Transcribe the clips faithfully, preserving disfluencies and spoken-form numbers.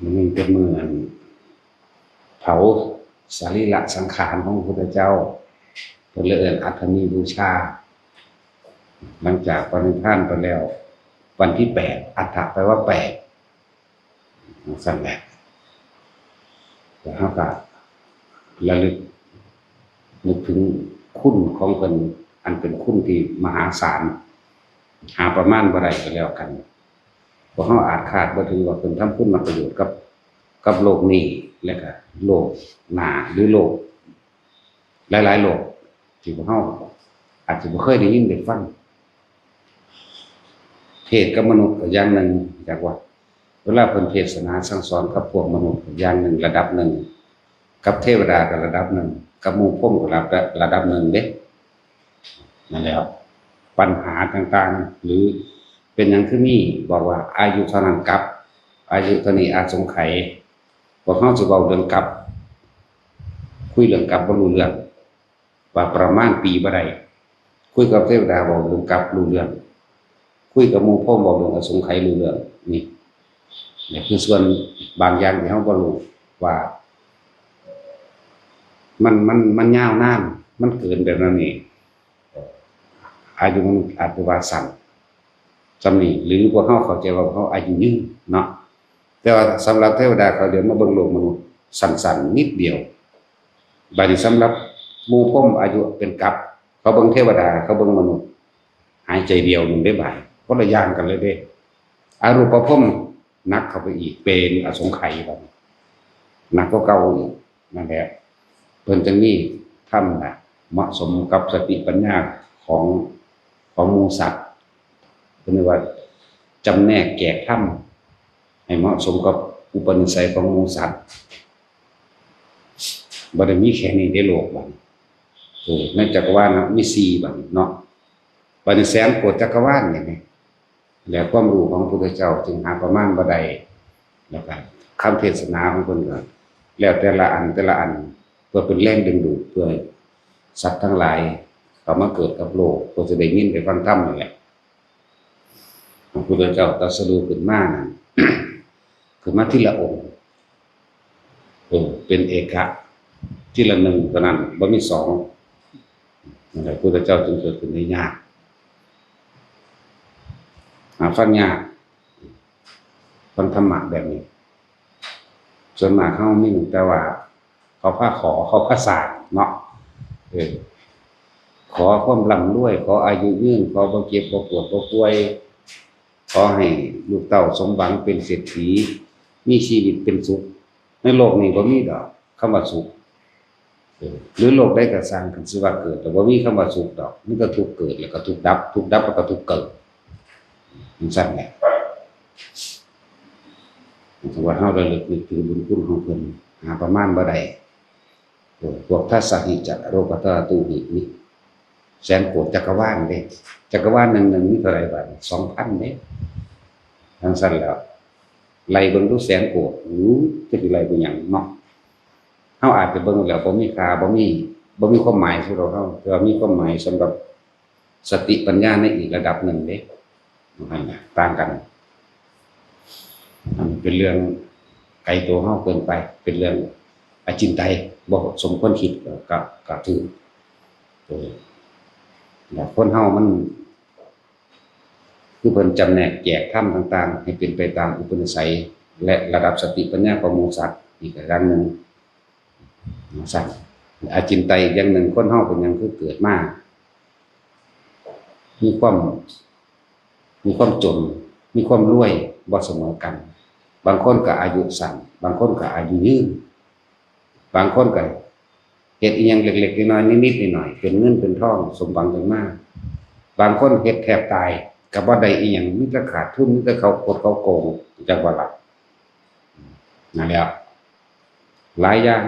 มันเป็นมื้ออันเผาสรีระสังขารของพระพุทธเจ้า เพิ่นเลยเอิ้นอัฏฐมีบูชา หลังจากปรินิพพานไปแล้ว วันที่แปด อัฏฐแปลว่าแปด จั่งซั้นแหละ แล้วเราก็ระลึก นึกถึงคุณของเพิ่น อันเป็นคุณที่มหาศาล หาประมาณบ่ได้ก็แล้วกัน พวกเราอาจคาดบ่ถึงว่าเพิ่นทำคุณประโยชน์กับ กับโลกนี้ และก็โลกหน้า หรือโลก หลายๆโลก ที่พวกเราอาจจะบ่เคยได้ยินได้ฟัง เทศน์กับมนุษย์ก็อย่างหนึ่ง จักว่า เวลาเพิ่นเทศนาสั่งสอนกับพวกมนุษย์ก็อย่างหนึ่ง ระดับหนึ่ง กับเทวดาก็ระดับหนึ่ง กับหมู่พรหมก็ระดับ ระดับหนึ่งเด้ นั่นแหละ ปัญหาต่างๆ หรือเป็นหยังคือมี บอกว่าอายุเท่านั้นกลับ อายุเท่านี้อสงไขย พวกเราสิเว้าเรื่องกลับ คุยเรื่องกลับบ่รู้เรื่อง ว่าประมาณปีบ่ได้ คุยกับเทวดาเว้าเรื่องกลับรู้เรื่อง คุยกับหมู่พรหมเว้าเรื่องอสงไขยรู้เรื่อง นี่ นี่คือส่วนบางอย่างที่เราบ่รู้ว่า มัน มัน มันยาวนาน มันเกินแบบนั้นนี่ อายุมันอาจจะว่าสั้น ส่ำนี้ หรือพวกเราเข้าใจว่าพวกเราอายุยืนเนาะ แต่ว่าสำหรับเทวดาเขาเดี๋ยวมาเบิ่งโลกมนุษย์สั้นๆนิดเดียว บัดนี้สำหรับหมู่พรหมอายุเป็นกลับ เขาเบิ่งเทวดา เขาเบิ่งมนุษย์ หายใจเดียวหนึ่งได้บาด คนละอย่างกันเลยเด้ อรูปพรหมหนักเข้าไปอีก เป็นอสงไขยบัดนี้ หนักกว่าเก่าอีก นั่นแหละ เพิ่นจึงมีธรรมน่ะ เหมาะสมกับสติปัญญาของ ของหมู่สัตว์ เพิ่นเรียกว่าจำแนกแจกธรรมให้เหมาะสมกับอุปนิสัยของหมู่สัตว์ บ่ได้มีแค่นี้ในโลกบัดนี้ เออ ในจักรวาลน่ะมีสี่บัดนี้เนาะ บัดนี้แสนโกฏจักรวาลนี่ และความรู้ของพระพุทธเจ้าจึงหาประมาณบ่ได้ แล้วก็คำเทศนาของเพิ่นก็แล้วแต่ละอันแต่ละอัน เพื่อเป็นแรงดึงดูด เพื่อให้สัตว์ทั้งหลายเข้ามาเกิดกับโลก เพื่อจะได้ยินได้ฟังธรรมนั่นแหละ พระพุทธเจ้าตรัสรู้ขึ้นมานั่น ขึ้นมาทีละองค์ เออ เป็นเอกะ ทีละหนึ่งเท่านั้น บ่มีสอง นั่นแหละ พุทธเจ้าจึงเกิดขึ้นได้ยาก หาฟังยาก ฟังธรรมะแบบนี้ ส่วนมากเฮามีแต่ว่า เขาพาขอ เขาพาสร้างเนาะ เออ ขอความร่ำรวย ขออายุยืน ขอบ่เจ็บบ่ปวดบ่ป่วย ขอให้ลูกเต้าสมหวังเป็นเศรษฐี มีชีวิตเป็นสุข ในโลกนี้บ่มีดอกคำว่าสุข เออ หรือโลกใดก็ซ่าง คันสิว่าเกิด แต่บ่มีคำว่าสุขดอก มีแต่ทุกข์เกิดแล้วก็ทุกข์ดับ ทุกข์ดับแล้วก็ทุกข์เกิด จั่งซั้นแหละ ถือว่าเฮาระลึกนึกถึงบุญคุณของเพิ่น หาประมาณบ่ได้ เออ พวกทัสสะหิจะ โลกัตตะระตูหินี่ แสนโกฏจักรวาลเด้ จักรวาลหนึ่งหนึ่งมีเท่าไหร่บาดนี้ สองพันเด้ จั่งซั้นแล้ว ไล่เบิ่งดูแสนโกฏ อู้ จักสิไล่ไปหยังเนาะ เฮาอาจจะเบิ่งแล้วบ่มีค่า บ่มี บ่มีความหมายสำหรับเฮา แต่ว่ามีความหมายสำหรับสติปัญญาในอีกระดับหนึ่งเด้ นั่นน่ะ ต่างกัน อันเป็นเรื่องไกลตัวเฮาเกินไป เป็นเรื่องอจินไตย บ่สมควรคิด ก็ ก็ถือ เออ แล้วคนเฮามัน คือเพิ่นจำแนกแจกธรรมต่างๆ ให้เป็นไปตามอุปนิสัย และระดับสติปัญญาของหมู่สัตว์ อีกอย่างหนึ่ง จั่งซั้น อจินไตยอีกอย่างหนึ่ง คนเฮาเป็นหยังคือเกิดมา มีความ มีความจน มีความรวยบ่เสมอกัน บางคนก็อายุสั้น บางคนก็อายุยืน บางคนก็เฮ็ดอิหยังเล็กๆน้อยๆ นิดๆหน่อยๆ เป็นเงินเป็นทองสมหวังกันมา บางคนเฮ็ดแทบตายก็บ่ได้อิหยัง มีแต่ขาดทุน มีแต่เขาคดเขาโกง จักว่าล่ะ นั่นแหละ หลายอย่าง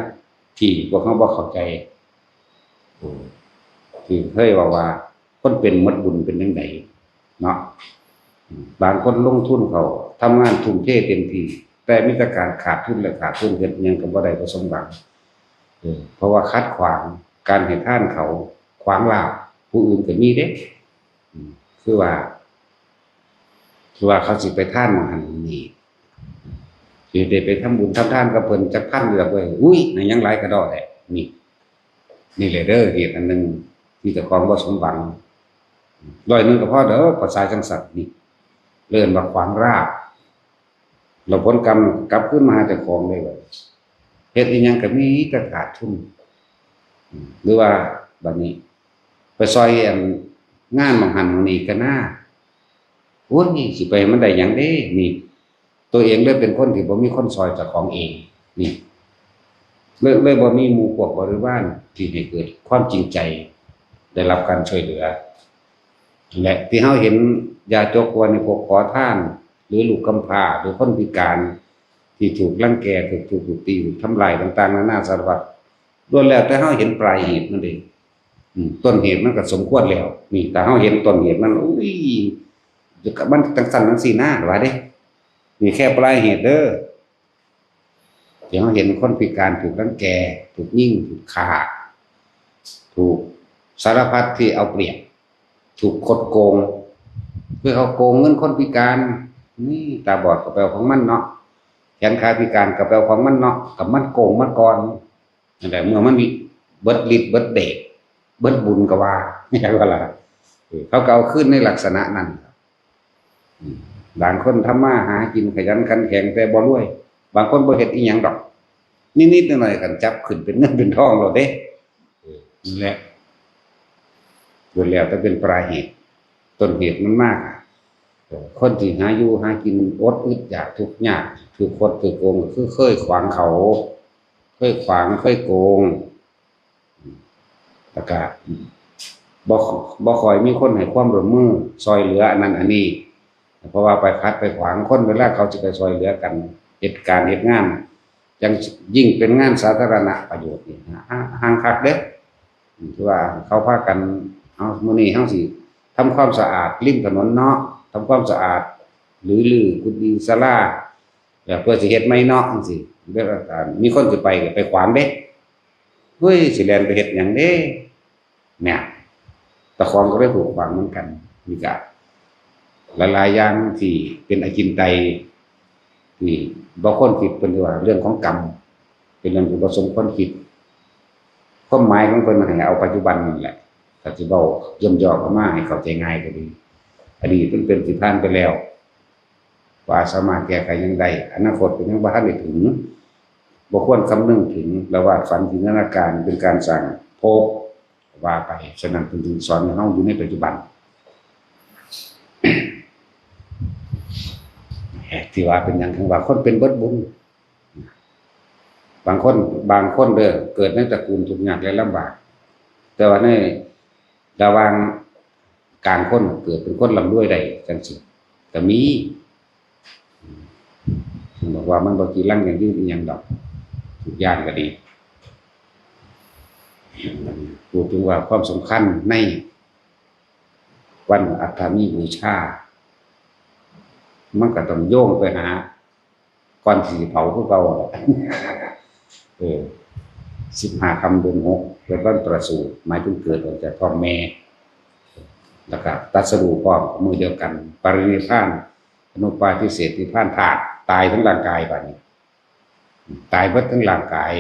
ที่พวกเฮาบ่เข้าใจ อืม ที่เคยเว้าว่า คนเป็นหมดบุญเป็นจั่งใดเนาะ อืม บางคนลงทุนเข้า ทำงานทุ่มเทเต็มที่ แต่มีแต่การขาดทุนและขาดทุน เฮ็ดอิหยังก็บ่ได้ บ่สมหวัง เออ เพราะว่าขัดขวางการให้ทานเขา ขวางลาภผู้อื่นก็มีเด้ อืม คือว่า คือว่าเขาสิไปทานหม่องหั้นหม่องนี้ สิได้ไปทำบุญทำทานกับเพิ่นจักพันเดือนเว้ย อุ้ย นั่นยังหลายกระดอแท้ นี่ นี่แหละเด้อ เหตุอันหนึ่งที่เจ้าของบ่สมหวัง ร้อยหนึ่งก็พอเด้อ ภาษาจังสันนี่ เอิ้นว่าขวางราก แล้วผลกรรมกลับคืนมาหาเจ้าของเลยว่า เฮ็ดอีหยังก็มีแต่ขาดทุน หรือว่าบัดนี้ ไปซอยอันงานหม่องหั้นหม่องนี่ก็น่า โอ้ย สิไปให้มันได้หยังเด้ นี่ ตัวเองเลยเป็นคนที่บ่มีคนซอยเจ้าของเอง นี่ เลย เลยบ่มีหมู่พวกบริวารที่ให้เกิดความจริงใจ ได้รับการช่วยเหลือ และที่เฮาเห็นยาจกว่าในพวกขอทาน หรือลูกกำพร้า หรือคนพิการ ที่ถูกรังแก ถูกทุบถูกตี ถูกทำลายต่างๆ นานาสารพัด ล้วนแล้วแต่เฮาเห็นปลายเหตุมันเอง อืม ต้นเหตุมันก็สมควรแล้ว นี่ แต่เฮาเห็นต้นเหตุมัน อุ้ย มันจังซั่นจังซี่นะ ว่าเด้ นี่แค่ปลายเหตุเด้อ ที่เฮาเห็นคนพิการถูกรังแก ถูกยิง ถูกฆ่า ถูกสารพัดที่เอาเปรียบ ถูกคดโกง คือเขาโกงเงินคนพิการ นี่ตาบอดก็ไปเอาของมันเนาะ แขนขาพิการก็ไปเอาของมันเนาะ กับมันโกงมาก่อน นั่นแหละ เมื่อมันมีเบิดฤทธิ์เบิดเดช เบิดบุญก็ว่า อย่างว่าล่ะ เออ เขาก็เอาคืนในลักษณะนั้น อืม บางคนทำมาหากินขยันขันแข็งแต่บ่รวย บางคนบ่เฮ็ดอีหยังดอก นิดๆหน่อยๆ คันจับขึ้นเป็นเงินเป็นทองแล้วเด้ เออ นั่นแหละ ล้วนแล้วแต่เป็นปลายเหตุ ต้นเหตุมันมากอะ เออ คนที่หาอยู่หากินอดอึดอยากทุกข์ยาก ถูกคดถูกโกง ก็คือเคยขวางเขา เคยขวาง เคยโกง แล้วก็บ่ บ่ค่อยมีคนให้ความร่วมมือซอยเหลืออันนั้นอันนี้ เพราะว่าไปขัดไปขวางคน เวลาเขาสิไปซอยเหลือกัน เฮ็ดการเฮ็ดงาน จั่งยิ่งเป็นงานสาธารณประโยชน์นี่นะ ห่าง ห่างคักเด้อ อืม คือว่าเขาพากัน เอา มื้อนี้เฮาสิทำความสะอาดริมถนนเนาะ ทำความสะอาด หรือรื้อกุฏิศาลา แล้วเพื่อสิเฮ็ดใหม่เนาะ จั่งซี้ เวลามีคนสิไปก็ไปขวางเด้ เฮ้ย สิแล่นไปเฮ็ดหยังเด้ เนี่ย เจ้าของก็เลยถูกขวางเหมือนกัน นี่ก็หลายๆอย่างที่เป็นอจินไตย ที่บ่ควรคิด เพิ่นว่าเรื่องของกรรม เป็นเรื่องที่บ่สมควรคิด ความหมายของเพิ่นให้เอาปัจจุบันนั่นแหละ ถ้าสิเว้าย่อมๆออกมาให้เข้าใจง่ายก็ดี อดีตมันเป็นสิผ่านไปแล้ว ว่าสามารถแก้ไขหยังได้ อนาคตก็ยังบ่ทันได้ถึง บ่ควรคำนึงถึง และวาดฝันจินตนาการเป็นการสร้างภพ ว่าไป ฉะนั้นเพิ่นจึงสอนให้เฮาอยู่ในปัจจุบัน ที่ว่าเป็นหยังถึงว่าคนเป็นเบิดบุญ บางคน บางคนเด้อ เกิดในตระกูลทุกข์ยากและลำบาก แต่ว่าในระหว่างกลางคนเกิดเป็นคนร่ำรวยได้จั่งซี้ ก็มี เพิ่นบอกว่ามันบ่จีรังยั่งยืนอีหยังดอก ทุกอย่างก็ดี พูดถึงว่าความสำคัญในวันอัฏฐามิบูชา มันก็ต้องโยงไปหา ก่อนที่สิเผาคือเก่าแหละ เออ สิบห้าค่ำเดือนหก เป็นวันประสูติ หมายถึงเกิดออกจากท้องแม่ แล้วก็ตรัสรู้พร้อมมื้อเดียวกัน ปรินิพพาน อนุปาทิเสสนิพพานธาตุ ตายทั้งร่างกายบัดนี้ ตายเบิดทั้งร่างกาย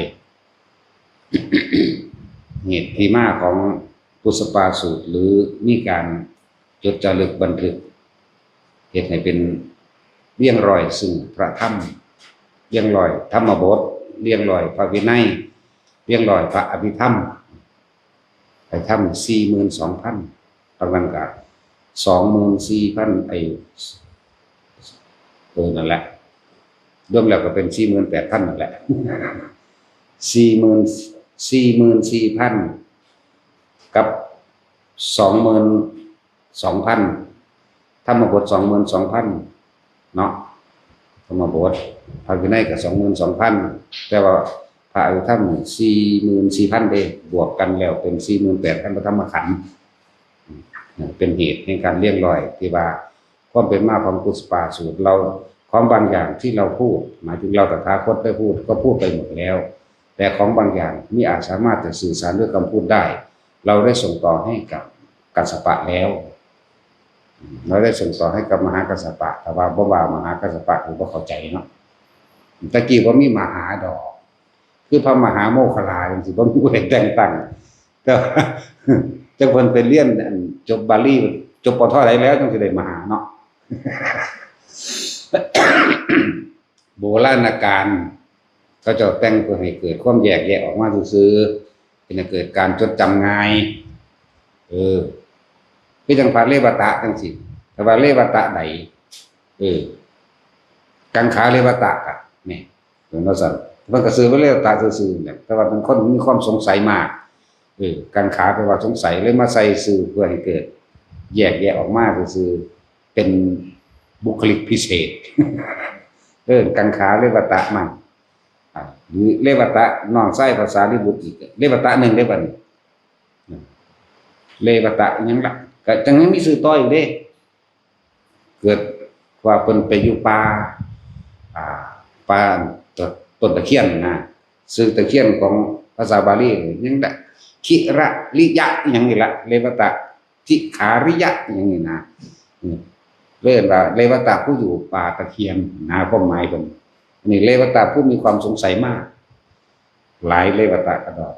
เหตุที่มาของปุสปาสูตร หรือมีการจดจารึกบันทึก เฮ็ดให้เป็นเรียงรอยซึ่งพระธรรม เรียงรอยธรรมบท เรียงรอยพระวินัย เรียงรอยพระอภิธรรม ไปทำสี่หมื่นสองพัน บางนั้นก็สองหมื่นสี่พัน ไอ้ เออ นั่นแหละ รวมแล้วก็เป็นสี่หมื่นแปดพันนั่นแหละ สี่หมื่น สี่หมื่นสี่พัน กับสองหมื่นสองพัน ธรรมบทสองหมื่นสองพันเนาะ ธรรมบท พระวินัยก็สองหมื่นสองพัน แต่ว่าพระอภิธรรมนี่สี่หมื่นสี่พันเด้ บวกกันแล้วเป็นสี่หมื่นแปดพันพระธรรมขันธ์ เป็นเหตุแห่งการเรียงรอยที่ว่า ความเป็นมาของปุสปาสูตร เรา ของบางอย่างที่เราพูด หมายถึงเราตถาคตได้พูด ก็พูดไปหมดแล้ว แต่ของบางอย่างมิอาจสามารถจะสื่อสารด้วยคำพูดได้ เราได้ส่งต่อให้กับกัสสปะแล้ว เราได้ส่งต่อให้กับมหากัสสปะ แต่ว่าบ่ว่ามหากัสสปะคือบ่เข้าใจเนาะ ตะกี้บ่มีมหาดอก คือพระมหาโมคคัลลาจังซี่ บ่มีผู้ใดแต่งตั้ง แต่ว่า จักเพิ่นไปเรียน อัน จบบาลี จบ ป.ท ใดแล้ว จังสิได้มหาเนาะ โบราณกาล เขาเจ้าแต่งเพื่อให้เกิดความแยกแยะออกมาซื่อๆ เป็นให้เกิดการจดจำง่าย เออ คือจังพระเรวัตะจังซี่ แต่ว่าเรวัตะใด เออ กังขาเรวัตะอะ นี่ เห็นว่าซั่น เพิ่นก็ซื้อไว้เรวัตะซื่อๆ เนี่ย แต่ว่าเป็นคนมีความสงสัยมาก เออ กังขาแปลว่าสงสัย เลยมาใส่ชื่อเพื่อให้เกิด แยกแยะออกมาซื่อๆ เป็นบุคลิกพิเศษ เออ กังขาเรวัตะมั่ง อ่า หรือเรวัตะน้องชายพระสารีบุตรอีก เรวัตะหนึ่งได้บัดนี้ เรวัตะหยังล่ะ ก็จังยังมีชื่อต่ออีกเด้ เกิดว่าเพิ่นไปอยู่ป่า อ่า ป่าต้นตะเคียนนะ ชื่อตะเคียนของภาษาบาลียังได้ คิระริยะหยังนี่ล่ะ เรวัตะ ทิขาริยะหยังนี่นะ อืม เรียกว่าเรวัตะผู้อยู่ป่าตะเคียนนะ ความหมายเพิ่น อันนี้เรวัตะผู้มีความสงสัยมาก หลายเรวัตะกระดอก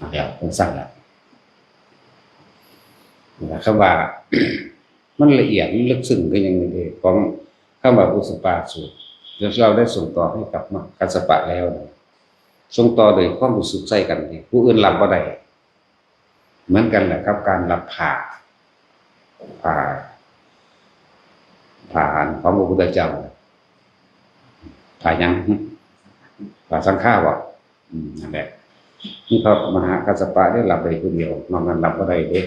นะครับ จังซั่นล่ะ นะครับ คำว่า มันละเอียด มันลึกซึ้งคือหยังนี่เด้ ของคำว่าปุสปาสูตร เดี๋ยวเราได้ส่งต่อให้กับกัสสปะแล้วนะ ส่งต่อโดยความรู้สึกใส่กันนี่ ผู้อื่นรับบ่ได้ เหมือนกันแหละครับ การรับผ้า ผ้า ผ้าอันของพระพุทธเจ้า ผ้าหยัง ผ้าสังฆาบ่ อืม นั่นแหละ นี่พระมหากัสสปะได้รับได้ผู้เดียว นอกนั้นรับบ่ได้เด้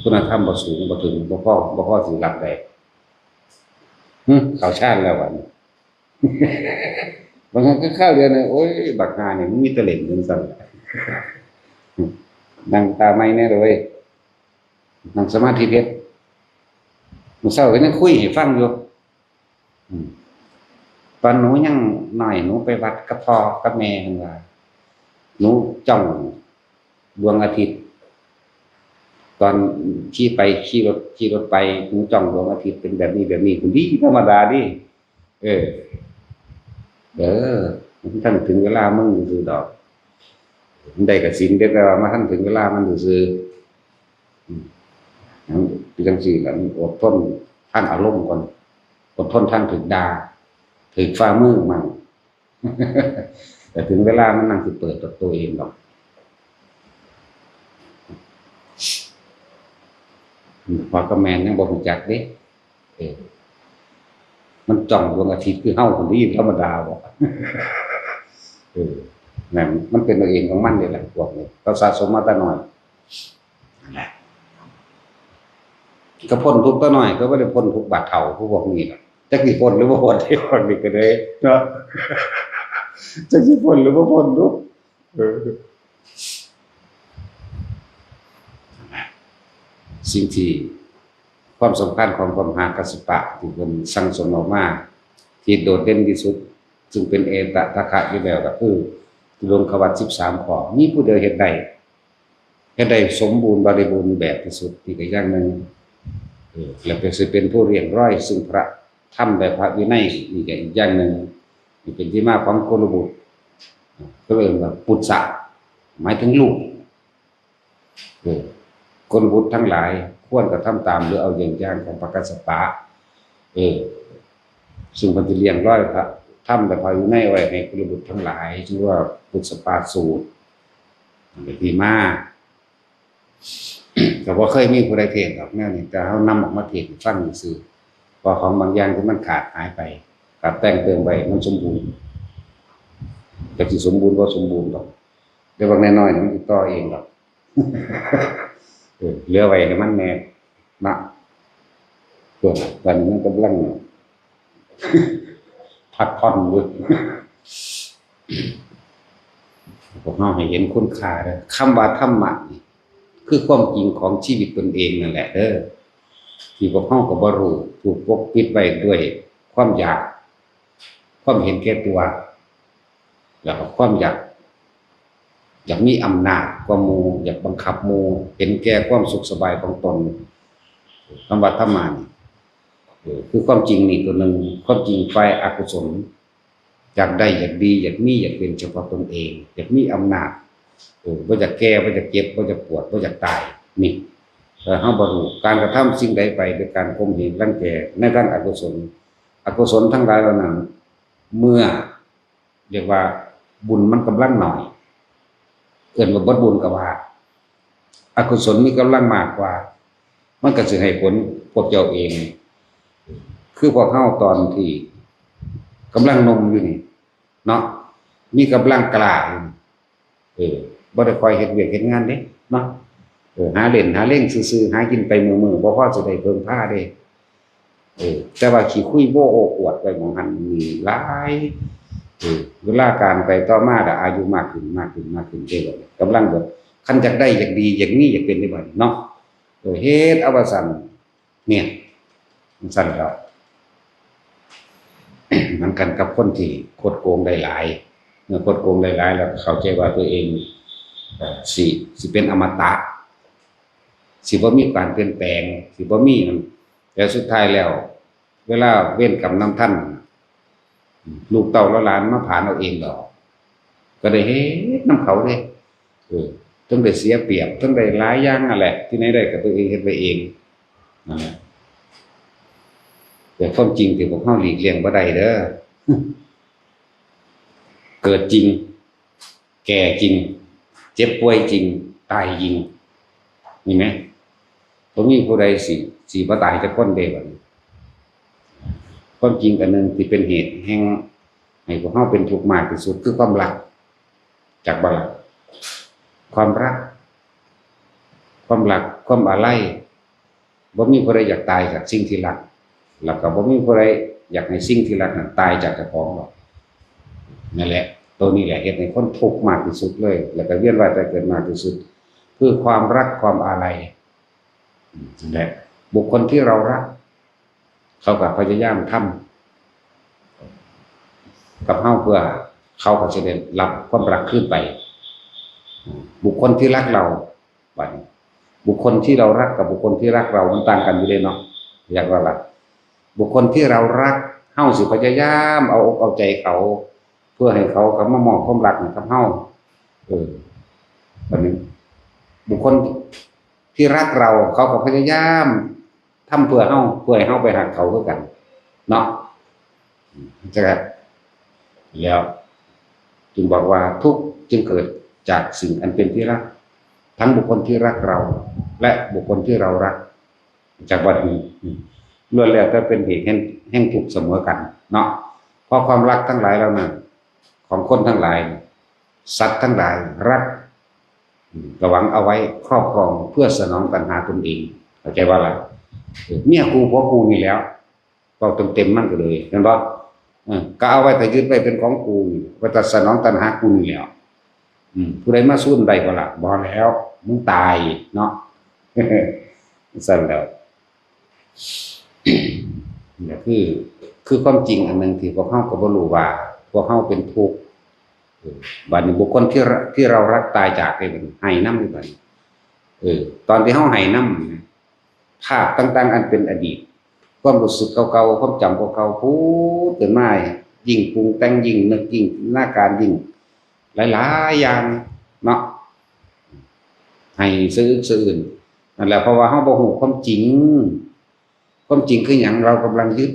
คุณธรรมบ่สูง บ่ถึง บ่พอ บ่พอสิรับได้ หึ เข้าฌานแล้วบัดนี้ บางครั้งก็คราวเดียวเนี่ย โอ้ย บักห่านี่มันมีแต่เล่นจังซั่น นั่งตาไม่แน่เลย นั่งสมาธิเฮ็ด มื้อเช้าก็ยังคุยให้ฟังอยู่ อืม ตอนหนูยังน้อย หนูไปวัดกับพ่อกับแม่ เพิ่นว่า หนูจ้องดวงอาทิตย์ ตอนขี่ไป ขี่รถ ขี่รถไป หนูจ้องดวงอาทิตย์เป็นแบบนี้ แบบนี้ พุ้นดี ธรรมดาดี เออ เออ มันทันถึงเวลามึงซื่อดอก มันได้กสิณเด้ แต่ว่ามันทันถึงเวลามันซื่อ อืม คือจังซี่ล่ะ มันอดทนทางอารมณ์ก่อน อดทนทางถูกด่า ถูกฝ่ามือมั่ง แต่ถึงเวลามันนั่งสิเปิดตัวเองดอก พ่อกับแม่ยังบ่รู้จักเด้ เออ มันจ้องดวงอาทิตย์คือเฮาคนนี้ธรรมดาบ่ เออ นั่นมันเป็นเอาเองของมันนี่แหละ พวกนี้ เขาสะสมมาแต่น้อย นั่นแหละ ก็พ้นทุกข์แต่น้อย ก็บ่ได้พ้นทุกข์บาดเฒ่า คือพวกนี้ล่ะ จักสิพ้นหรือบ่พ้น ไอ้พวกนี้ก็ได้เนาะ จักสิพ้นหรือบ่พ้น ดู เออ สิ่งที่ ความสำคัญของพระมหากัสสปะที่เพิ่นสั่งสมออกมา ที่โดดเด่นที่สุด ซึ่งเป็นเอตทัคคะอยู่แล้ว ก็คือ ตุรงควัตรสิบสามข้อ มีผู้เดียวเฮ็ดได้ เฮ็ดได้สมบูรณ์บริบูรณ์แบบที่สุด นี่ก็อย่างหนึ่ง เออ แล้วก็สิเป็นผู้เรียงร้อยซึ่งพระธรรมและพระวินัย นี่ก็อีกอย่างหนึ่ง นี่เป็นที่มาของกุลบุตร ก็เอิ้นว่าปุตสะ หมายถึงลูก เออ กุลบุตรทั้งหลาย ควรกระทำตามหรือเอาอย่างอย่างของพระกัสสปะ เออ ซึ่งเพิ่นสิเรียงร้อยพระธรรมและพระวินัยไว้ให้กุลบุตรทั้งหลาย ชื่อว่าปุตสปาสูตร เป็นที่มา ก็บ่เคยมีผู้ใดเทศน์ดอกแนวนี้ แต่เฮานำออกมาเทศน์ให้ฟังซื่อๆ เพราะของบางอย่างที่มันขาดหายไป ก็แต่งเติมไว้มันสมบูรณ์ จักสิสมบูรณ์บ่สมบูรณ์ดอก แต่บางน้อยๆนี่มันสิต่อเองดอก เออ เหลือไว้ให้มันแน่นะ เพื่อตอนนี้มันกำลัง พักผ่อนอยู่ พวกเราให้เห็นคุณค่าเด้อ คำว่าธรรมะนี่ คือความจริงของชีวิตตนเองนั่นแหละเด้อ ที่พวกเราก็บ่รู้ ถูกปกปิดไว้ด้วยความอยาก ความเห็นแก่ตัว แล้วก็ความอยาก อยากมีอำนาจกว่าหมู่ อยากบังคับหมู่ เห็นแก่ความสุขสบายของตน คำว่าธรรมะนี่ เออ คือความจริงนี่ตัวหนึ่ง ความจริงฝ่ายอกุศล อยากได้ อยากดี อยากมี อยากเป็นเฉพาะตนเอง อยากมีอำนาจ เออ บ่อยากแก่ บ่อยากเจ็บ บ่อยากปวด บ่อยากตาย นี่ เออ เฮาบ่รู้ การกระทำสิ่งใดไปด้วยการข่มเหงรังแกในทางอกุศล อกุศลทั้งหลายเหล่านั้น เมื่อ เรียกว่าบุญมันกำลังน้อย เอิ้นว่าเบิดบุญก็ว่า อกุศลมีกำลังมากกว่า มันก็สิให้ผลพวกเจ้าเอง คือพวกเฮาตอนที่กำลังหนุ่มอยู่นี่ เนาะ มีกำลังกล้าอยู่นี่ เออ บ่ได้ค่อยเฮ็ดเวียกเฮ็ดงานเด้ เนาะ เออ หาเล่นหาเล่นซื่อๆ หากินไปมื้อๆ บ่พอสิได้เพิ่งพาเด้ เออ แต่ว่าขี้คุยโม้โอ้อวดไปหม่องหั้นหม่องนี่หลาย เออ เวลาการไปต่อมาละอายุมากขึ้น มากขึ้น มากขึ้นเด้ กำลังแบบ คันอยากได้ อยากดี อยากมี อยากเป็นได้บัดนี้เนาะ เออ เฮ็ดเอาว่าซั่น เนี่ย มันซั่นแล้ว มันกันกับคนที่คดโกงได้หลาย เมื่อคดโกงได้หลายแล้วก็เข้าใจว่าตัวเอง เอ่อ สิ สิเป็นอมตะ สิบ่มีการเปลี่ยนแปลง สิบ่มีนั่น แต่สุดท้ายแล้ว เวลาเวรกรรมนำทัน ลูกเต้าเหลานหลานมาผลาญเอาเองดอก ก็ได้เฮ็ดนำเขาเด้ เออ ทั้งได้เสียเปรียบ ทั้งได้หลายอย่างนั่นแหละ ที่ไหนได้ก็ตัวเองเฮ็ดไปเอง นั่นแหละ แต่ความจริงที่พวกเฮาหลีกเลี่ยงบ่ได้เด้อ เกิดจริง แก่จริง เจ็บป่วยจริง ตายจริง มีไหม บ่มีผู้ใดสิ สิบ่ตายจักคนเด้บัดนี้ ความจริงอันหนึ่งที่เป็นเหตุแห่งให้พวกเฮาเป็นทุกข์มากที่สุดคือความรัก จักบ่ล่ะ ความรัก ความรัก ความอาลัย บ่มีผู้ใดอยากตายจากสิ่งที่รัก แล้วก็บ่มีผู้ใดอยากให้สิ่งที่รักนั้นตายจากเจ้าของหรอก นั่นแหละ ตัวนี้แหละเฮ็ดให้คนทุกข์มากที่สุดเลย แล้วก็เวียนว่ายตายเกิดมากที่สุด คือความรัก ความอาลัย นั่นแหละ บุคคลที่เรารัก เขาก็พยายามทำกับเฮาเพื่อเขาก็สิได้รับความรักคืนไป บุคคลที่รักเรา บัดนี้ บุคคลที่เรารักกับบุคคลที่รักเรามันต่างกันอยู่เด้เนาะ อยากว่าล่ะ บุคคลที่เรารัก เฮาสิพยายามเอาอกเอาใจเขา เพื่อให้เขากลับมามอบความรักให้กับเฮา เออ บัดนี้ บุคคลที่รักเรา เขาก็พยายามทำเพื่อเฮา เพื่อให้เฮาไปฮักเขาคือกัน เนาะ จั่งซั้น แล้วจึงบอกว่าทุกข์จึงเกิดจากสิ่งอันเป็นที่รัก ทั้งบุคคลที่รักเรา และบุคคลที่เรารัก จากบัดนี้ อืม ล้วนแล้วแต่เป็นเหตุแห่ง แห่งทุกข์เสมอกัน เนาะ เพราะความรักทั้งหลายเหล่านั้น ของคนทั้งหลาย สัตว์ทั้งหลายรัก อืม ก็หวังเอาไว้ครอบครองเพื่อสนองตัณหาตนเอง เข้าใจบ่ล่ะ เออ เมียกูผัวกูนี่แหล้ว เว้าเต็มๆมันก็เลย แม่นบ่ เออ ก็เอาไว้ถ้ายึดไว้เป็นของกูนี่ ไว้ถ้าสนองตัณหากูนี่แหล้ว อืม ผู้ใดมาสู้ได้บ่ล่ะ บ่แล้ว มึงตายเนาะ ซั่นแหล้ว นี่คือ คือความจริงอันหนึ่งที่พวกเฮาก็บ่รู้ว่า พวกเฮาเป็นทุกข์ เออ บัดนี้บุคคลที่เรา ที่เรารักตายจากไป บัดนี้ไห้นำ บัดนี้ เออ ตอนที่เฮาไห้นำ ภาพต่างๆอันเป็นอดีต ความรู้สึกเก่าๆ ความจำเก่าๆ ผุดขึ้นมา ยิ่งปรุงแต่ง ยิ่งนึก ยิ่งจินตนาการ ยิ่งหลายๆอย่างเนาะ ไห้สะอึกสะอื้น นั่นแหละ เพราะว่าเฮาบ่ฮู้ความจริง ความจริงคือหยัง เรากำลังยึด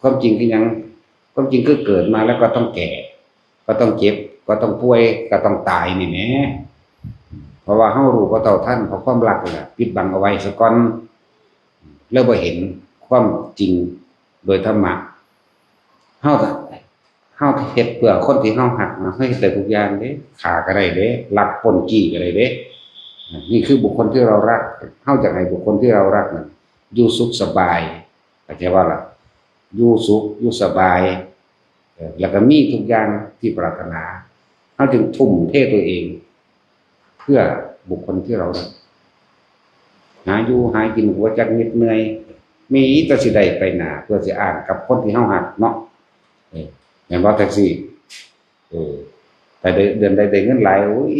ความจริงคือหยัง ความจริงคือเกิดมาแล้วก็ต้องแก่ ก็ต้องเจ็บ ก็ต้องป่วย ก็ต้องตายนี่แหม เพราะว่าเฮารู้บ่เท่าทัน เพราะความรักนั่นแหละปิดบังเอาไว้ซะก่อน แล้วบ่เห็นความจริงโดยธรรมะ เฮา เฮาเฮ็ดเพื่อคนที่เฮาฮักนะ เฮาเฮ็ดได้ทุกอย่างเด้ ฆ่าก็ได้เด้ ลักปล้นจี้ก็ได้เด้ นี่คือบุคคลที่เรารัก เฮาอยากให้บุคคลที่เรารักนะ อยู่สุขสบาย เข้าใจบ่ล่ะ อยู่สุข อยู่สบาย เอ่อ แล้วก็มีทุกอย่างที่ปรารถนา เฮาจึงทุ่มเทตัวเอง เพื่อบุคคลที่เรารัก หาอยู่หากินก็บ่จักเหน็ดเหนื่อย มีแต่สิได้ไปหน้า เพื่อสิอ้างกับคนที่เฮาฮักเนาะ เออ แม่นบ่ แท็กซี่ เออ แต่เดือน เดือนใดได้เงินหลาย โอ้ย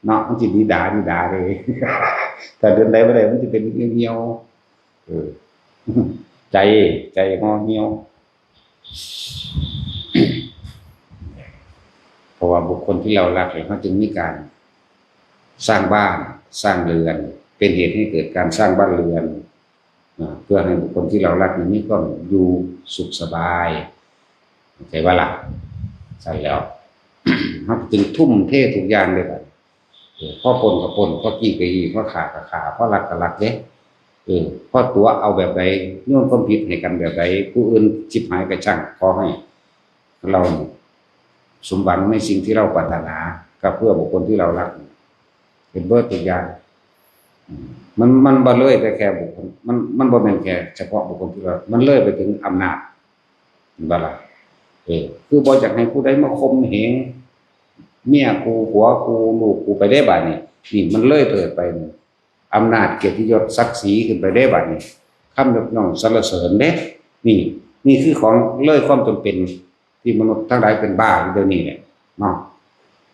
เนาะ มันสิดีดาดีดาเลย แต่เดือนใดบ่ได้ มันสิเป็นเหี่ยวๆ เออ ใจ ใจห่อเหี่ยว ราะว่าบุคคลที่เรารักเนี่ยเขาจึงมีการสร้างบ้าน สร้างเรือน เป็นเหตุให้เกิดการสร้างบ้านเรือน อ่า เพื่อให้บุคคลที่เรารักเนี่ยมีความอยู่สุขสบาย เข้าใจว่าล่ะ ใช่แล้ว เขาจึงทุ่มเททุกอย่างเลยบัดนี้ เออ พอปล้นก็ปล้น พอกี้ก็กี้ พอฆ่าก็ฆ่า พอลักก็ลักเด้ เออ พอตั๋วเอาแบบใด โยนความผิดให้กันแบบใด ผู้อื่นชิบหายก็ช่าง ขอให้เราสมหวังในสิ่งที่เราปรารถนา ก็เพื่อบุคคลที่เรารัก เป็นเบิดทุกอย่าง อืม มัน มันบ่เลยแต่แค่บุคคล มัน มันบ่แม่นแค่เฉพาะบุคคลที่เรา มันเลยไปถึงอำนาจ เห็นบ่ล่ะ เออ คือบ่อยากให้ผู้ใดมาข่มเหงเมียกู ผัวกู ลูกกูไปได้บาดนี้ นี่มันเลยเถิดไปนี่ อำนาจเกียรติยศศักดิ์ศรีขึ้นไปได้บาดนี้ คำยกย่องสรรเสริญเด้ นี่ นี่คือของเลยความจำเป็น ที่มนุษย์ทั้งหลายเป็นบ้าอยู่เดี๋ยวนี้เนี่ยเนาะ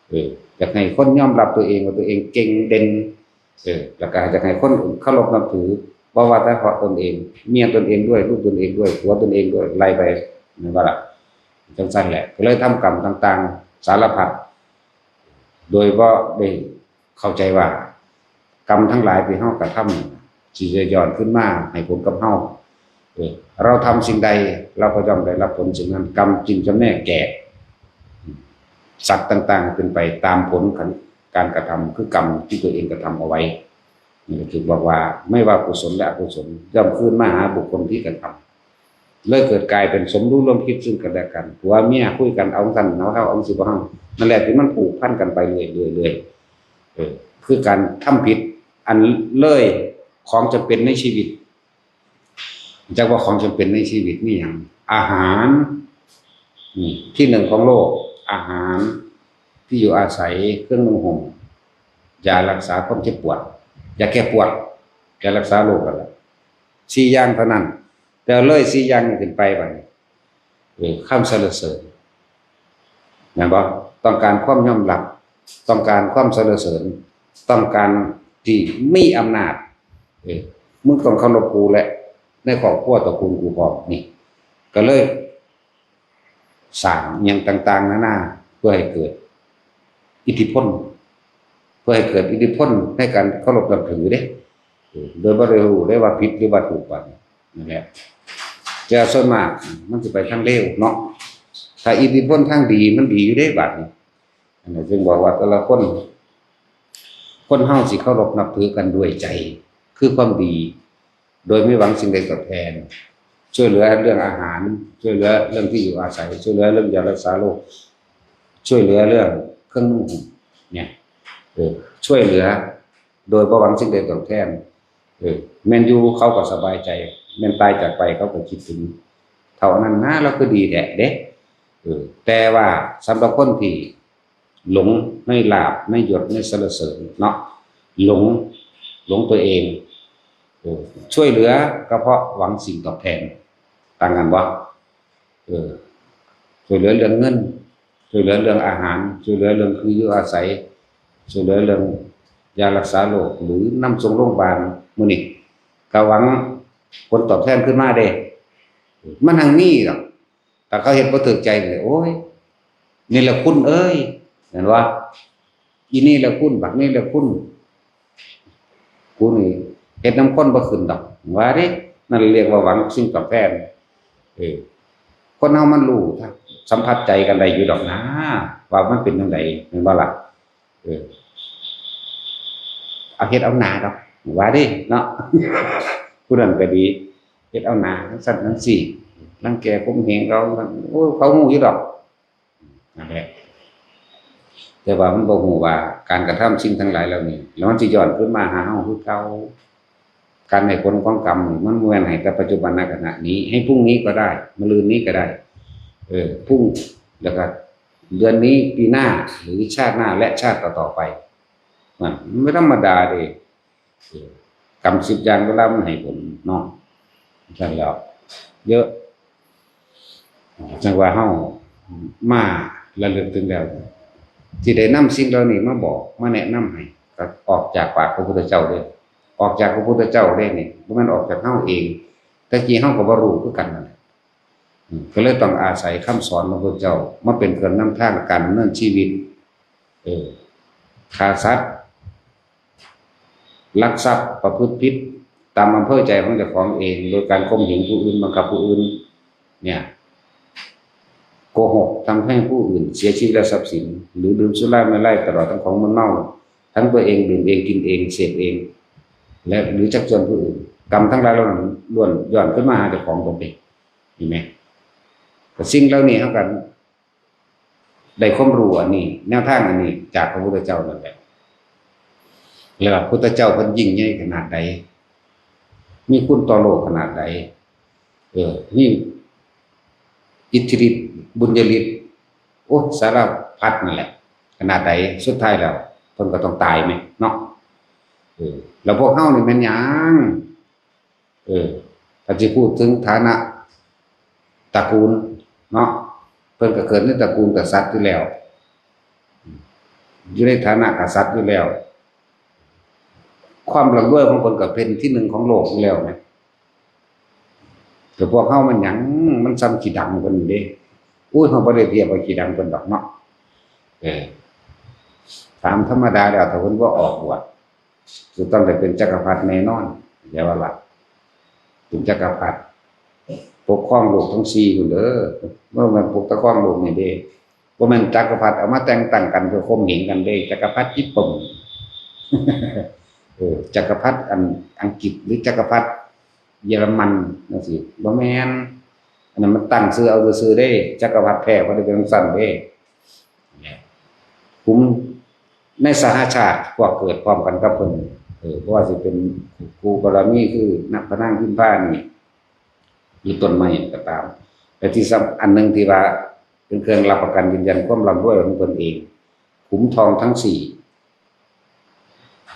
เออ อยากให้คนยอมรับตัวเองว่าตัวเองเก่งเด่น เออ แล้วก็อยากให้คนเคารพนับถือ บ่ว่าแต่เฉพาะตนเอง เมียตนเองด้วย ลูกตนเองด้วย ผัวตนเองด้วย ไล่ไป แม่นบ่ล่ะ จั่งซั้นแหละ ก็เลยทำกรรมต่างๆ สารพัด โดยบ่ได้เข้าใจว่า กรรมทั้งหลายที่เฮากระทำ สิจะย้อนคืนมาให้ผลกับเฮา เออ เราทำสิ่งใด เราก็ย่อมได้รับผลสิ่งนั้น กรรมจึงจำแนกแก่ สัตว์ต่างๆ เป็นไปตามผลของการกระทำ คือกรรมที่ตัวเองกระทำเอาไว้ นี่ก็คือบอกว่าไม่ว่ากุศลและอกุศล ย่อมคืนมาหาบุคคลที่กระทำ เลยเกิดกลายเป็นสมรู้ร่วมคิดซึ่งกันและกัน ผัวเมียคุยกันเอาของซั้น เอาของเฮา เอาของสิบ่เฮา นั่นแหละที่มันผูกพันกันไปเรื่อยๆ เรื่อยๆ เออ คือการทำผิดอันเลยของจำเป็นในชีวิต จักว่าของจำเป็นในชีวิตมีหยัง อาหาร นี่ ที่หนึ่งของโลก อาหาร ที่อยู่อาศัย เครื่องนุ่งห่ม ยารักษาความเจ็บปวด ยาแก้ปวด ยารักษาโรคนั่นแหละ สี่อย่างเท่านั้น แต่เลยสี่อย่างนี้ขึ้นไปบัดนี้ เออ คำสรรเสริญ แม่นบ่ ต้องการความยอมรับ ต้องการความสรรเสริญ ต้องการที่มีอำนาจ เออ มึงต้องเคารพกูและในครอบครัวตระกูลกูพร้อม นี่ ก็เลยสร้างอิหยังต่างๆ นานา เพื่อให้เกิดอิทธิพล เพื่อให้เกิดอิทธิพลในการเคารพนับถือเด้ เออ โดยบ่ได้รู้ได้ว่าผิดหรือว่าถูกบัดนี้ นั่นแหละ แต่ส่วนมากมันสิไปทางเลวเนาะ ถ้าอิทธิพลทางดีมันดีอยู่เด้บัดนี้ อันนี้จึงบอกว่าแต่ละคน คนเฮาสิเคารพนับถือกันด้วยใจ คือความดี โดยไม่หวังสิ่งใดตอบแทน ช่วยเหลือเรื่องอาหาร ช่วยเหลือเรื่องที่อยู่อาศัย ช่วยเหลือเรื่องยารักษาโรค ช่วยเหลือเรื่องเครื่องนุ่งห่ม เนี่ย เออ ช่วยเหลือ โดยบ่หวังสิ่งใดตอบแทน เออ แม่นอยู่เขาก็สบายใจ แม่นตายจากไปเขาก็คิดถึง เท่านั้นนะ เราคือดีแท้เด้ เออ แต่ว่าสำหรับคนที่หลงในลาภ ในยศ ในสรรเสริญเนาะ หลง หลงตัวเอง เออ ช่วยเหลือก็เพราะหวังสิ่งตอบแทน ต่างกันบ่ เออ ช่วยเหลือเรื่องเงิน ช่วยเหลือเรื่องอาหาร ช่วยเหลือเรื่องที่อยู่อาศัย ช่วยเหลือเรื่องยารักษาโรค หรือนำส่งโรงพยาบาล มื้อนี้ก็หวังผลตอบแทนขึ้นมาเด้ มันหังมีดอก แต่เขาเฮ็ดบ่ถูกใจเลย โอ้ย นี่แหละคุณเอ้ย เห็นว่า อีนี่แหละคุณ บักนี่แหละคุณ กูนี่เฮ็ดนำคนบ่ขึ้นดอก ว่าเด้ นั่นเรียกว่าหวังสิ่งตอบแทน เออ คนเฮามันรู้ สัมผัสใจกันได้อยู่ดอกนะ ว่ามันเป็นจั่งใด แม่นบ่ล่ะ เออ เอาเฮ็ดเอาหน้าดอก ว่าเด้เนาะ ผู้นั้นก็ดี เฮ็ดเอาหน้าจั่งซั้นจั่งซี้ รังแกข่มเหงเขา โอ้ย เขารู้อยู่ดอก นั่นแหละ แต่ว่ามันบ่รู้ว่าการกระทำสิ่งทั้งหลายเหล่านี้ แล้วมันสิย้อนคืนมาหาเฮาคือเก่า การให้ผลของกรรมนี่มันบ่แม่นให้แต่ปัจจุบันขณะนี้ ให้พรุ่งนี้ก็ได้ มะรืนนี้ก็ได้ เออ พรุ่ง แล้วก็เดือนนี้ ปีหน้า หรือชาติหน้า และชาติต่อๆไป นั่น มันบ่ธรรมดาเด้ เออ กรรมสิบอย่างเวลามันให้ผลเนาะ ซั่นแล้ว เยอะ จั่งว่าเฮามาระลึกถึงแล้ว ที่ได้นำสิ่งเหล่านี้มาบอก มาแนะนำให้ ก็ออกจากปากพระพุทธเจ้าเด้ ออกจากพระพุทธเจ้าเด้นี่ บ่แม่นออกจากเฮาเอง แต่กี้เฮาก็บ่รู้คือกันนั่นแหละ อืม ก็เลยต้องอาศัยคำสอนของพระพุทธเจ้ามาเป็นเครื่องนำทางการดำเนินชีวิต เออ ฆ่าสัตว์ ลักทรัพย์ ประพฤติผิดตามอำเภอใจของเจ้าของเอง โดยการข่มเหงผู้อื่น บังคับผู้อื่น เนี่ย โกหก ทำให้ผู้อื่นเสียชีวิตและทรัพย์สิน หรือดื่มสุราเมรัย ตลอดทั้งของมึนเมา ทั้งตัวเองดื่มเอง กินเอง เสพเอง และหรือชักชวนผู้อื่น กรรมทั้งหลายเหล่านั้นล้วนย้อนขึ้นมาหาเจ้าของตนเอง เห็นไหม แต่สิ่งเหล่านี้เฮากันได้ความรู้อันนี้ แนวทางอันนี้จากพระพุทธเจ้านั่นแหละ แล้วพระพุทธเจ้าเพิ่นยิ่งใหญ่ขนาดใด มีคุณต่อโลกขนาดใด เออ มีอิทธิฤทธิ์ บุญญาฤทธิ์ โอ้ สารพัดนั่นแหละ ขนาดใด สุดท้ายแล้วเพิ่นก็ต้องตายแหมเนาะ เออ แล้วพวกเฮานี่แม่นหยัง เออ ถ้าสิพูดถึงฐานะตระกูลเนาะ เพิ่นก็เกิดในตระกูลกษัตริย์อยู่แล้ว อยู่ในฐานะกษัตริย์อยู่แล้ว ความร่ำรวยของเพิ่นก็เป็นที่หนึ่งของโลกอยู่แล้วนะ แต่พวกเฮามันหยัง มันส่ำขี้ดังเพิ่นอยู่เด้ อุ้ย เฮาบ่ได้เทียบว่าขี้ดังเพิ่นดอกเนาะ เออ ตามธรรมดาแล้ว ถ้าเพิ่นบ่ออกบวช จะต้องได้เป็นจักรพรรดิแน่นอน อย่าว่าล่ะ เป็นจักรพรรดิ ปกครองโลกทั้งสี่พุ้นเด้อ บ่แม่นปกครองโลกนี่เด้ บ่แม่นจักรพรรดิเอามาแต่งตั้งกันเพื่อข่มเหงกันเด้ จักรพรรดิญี่ปุ่น เออ จักรพรรดิอันอังกฤษ หรือจักรพรรดิเยอรมันจั่งซี้ บ่แม่น อันนั้นมันตั้งชื่อเอาซื่อๆเด้ จักรพรรดิแท้บ่ได้เป็นจั่งซั้นเด้ กลุ่มในสหชาติพวกเกิดพร้อมกันกับเพิ่น เออ บ่ว่าสิเป็นคู่บารมีคือนักพระนางพิมพานี่ หรือต้นไม้ก็ตาม แต่ที่สำ อันหนึ่งที่ว่าเป็นเครื่องรับประกันยืนยันความร่ำรวยของเพิ่นเอง ขุมทองทั้งสี่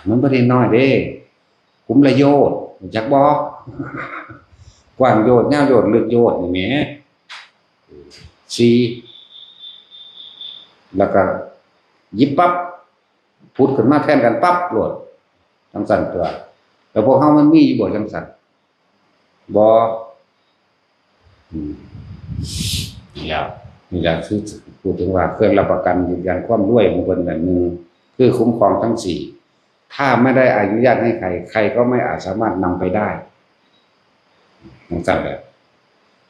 มันบ่ได้น้อยเด้ ขุมละโยชน์ รู้จักบ่ กว้างโยชน์ ยาวโยชน์ ลึกโยชน์นี่แหม สี่ แล้วก็หยิบปั๊บ ผุดขึ้นมาแทนกันปั๊บโลด จั่งซั้นตัว แล้วพวกเฮามันมีอยู่บ่จั่งซั้น บ่ อืม นี่แหละ นี่แหละคือพูดถึงว่าเครื่องรับประกันยืนยันความรวยของเพิ่นนั่น หนึ่ง คือคุ้มครองทั้งสี่ ถ้าไม่ได้อนุญาตให้ใคร ใครก็ไม่อาจสามารถนำไปได้ จั่งซั้นแหละ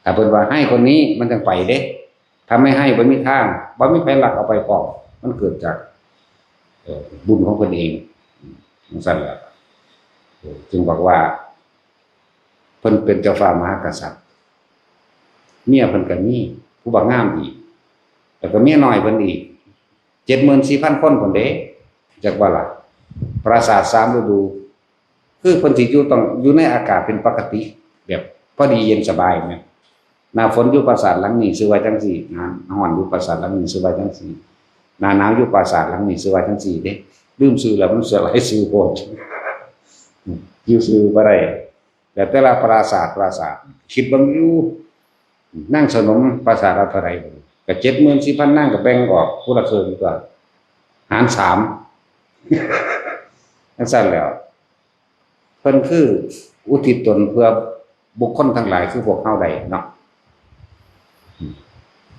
ถ้าเพิ่นว่าให้คนนี้มันจั่งไปเด้ ถ้าไม่ให้บ่มีทาง บ่มีไผลักเอาไปพร้อม มันเกิดจาก เอ่อ บุญของเพิ่นเอง จั่งซั้นแหละ เอ่อ จึงบอกว่า เพิ่นเป็นเจ้าฟ้ามหากษัตริย์ เมียเพิ่นก็มี ผู้บักงามอีก แล้วก็เมียน้อยเพิ่นอีก เจ็ดหมื่นสี่พันคนพุ้นเด้ จักว่าล่ะ ปราสาทสามฤดู คือเพิ่นสิอยู่ต้องอยู่ในอากาศเป็นปกติ แบบพอดีเย็นสบายแหม หน้าฝนอยู่ปราสาทหลังนี้ชื่อว่าจั่งซี้ หน้าร้อนอยู่ปราสาทหลังนี้ชื่อว่าจั่งซี้ หน้าหนาวอยู่ปราสาทหลังนี้ชื่อว่าจั่งซี้เด้ ลืมชื่อแล้ว มันชื่อหลายชื่อโพด อยู่ชื่อบ่ได้ แล้วแต่ละปราสาท ปราสาท คิดเบิ่งอยู่ นางสนมปราสาทละเท่าใด ก็เจ็ดหมื่นสี่พันนาง ก็แบ่งออกผู้ละครึ่งตัว หารสาม จั่งซั้นแหล้ว เพิ่นคืออุทิศตนเพื่อบุคคลทั้งหลายคือพวกเฮาได้เนาะ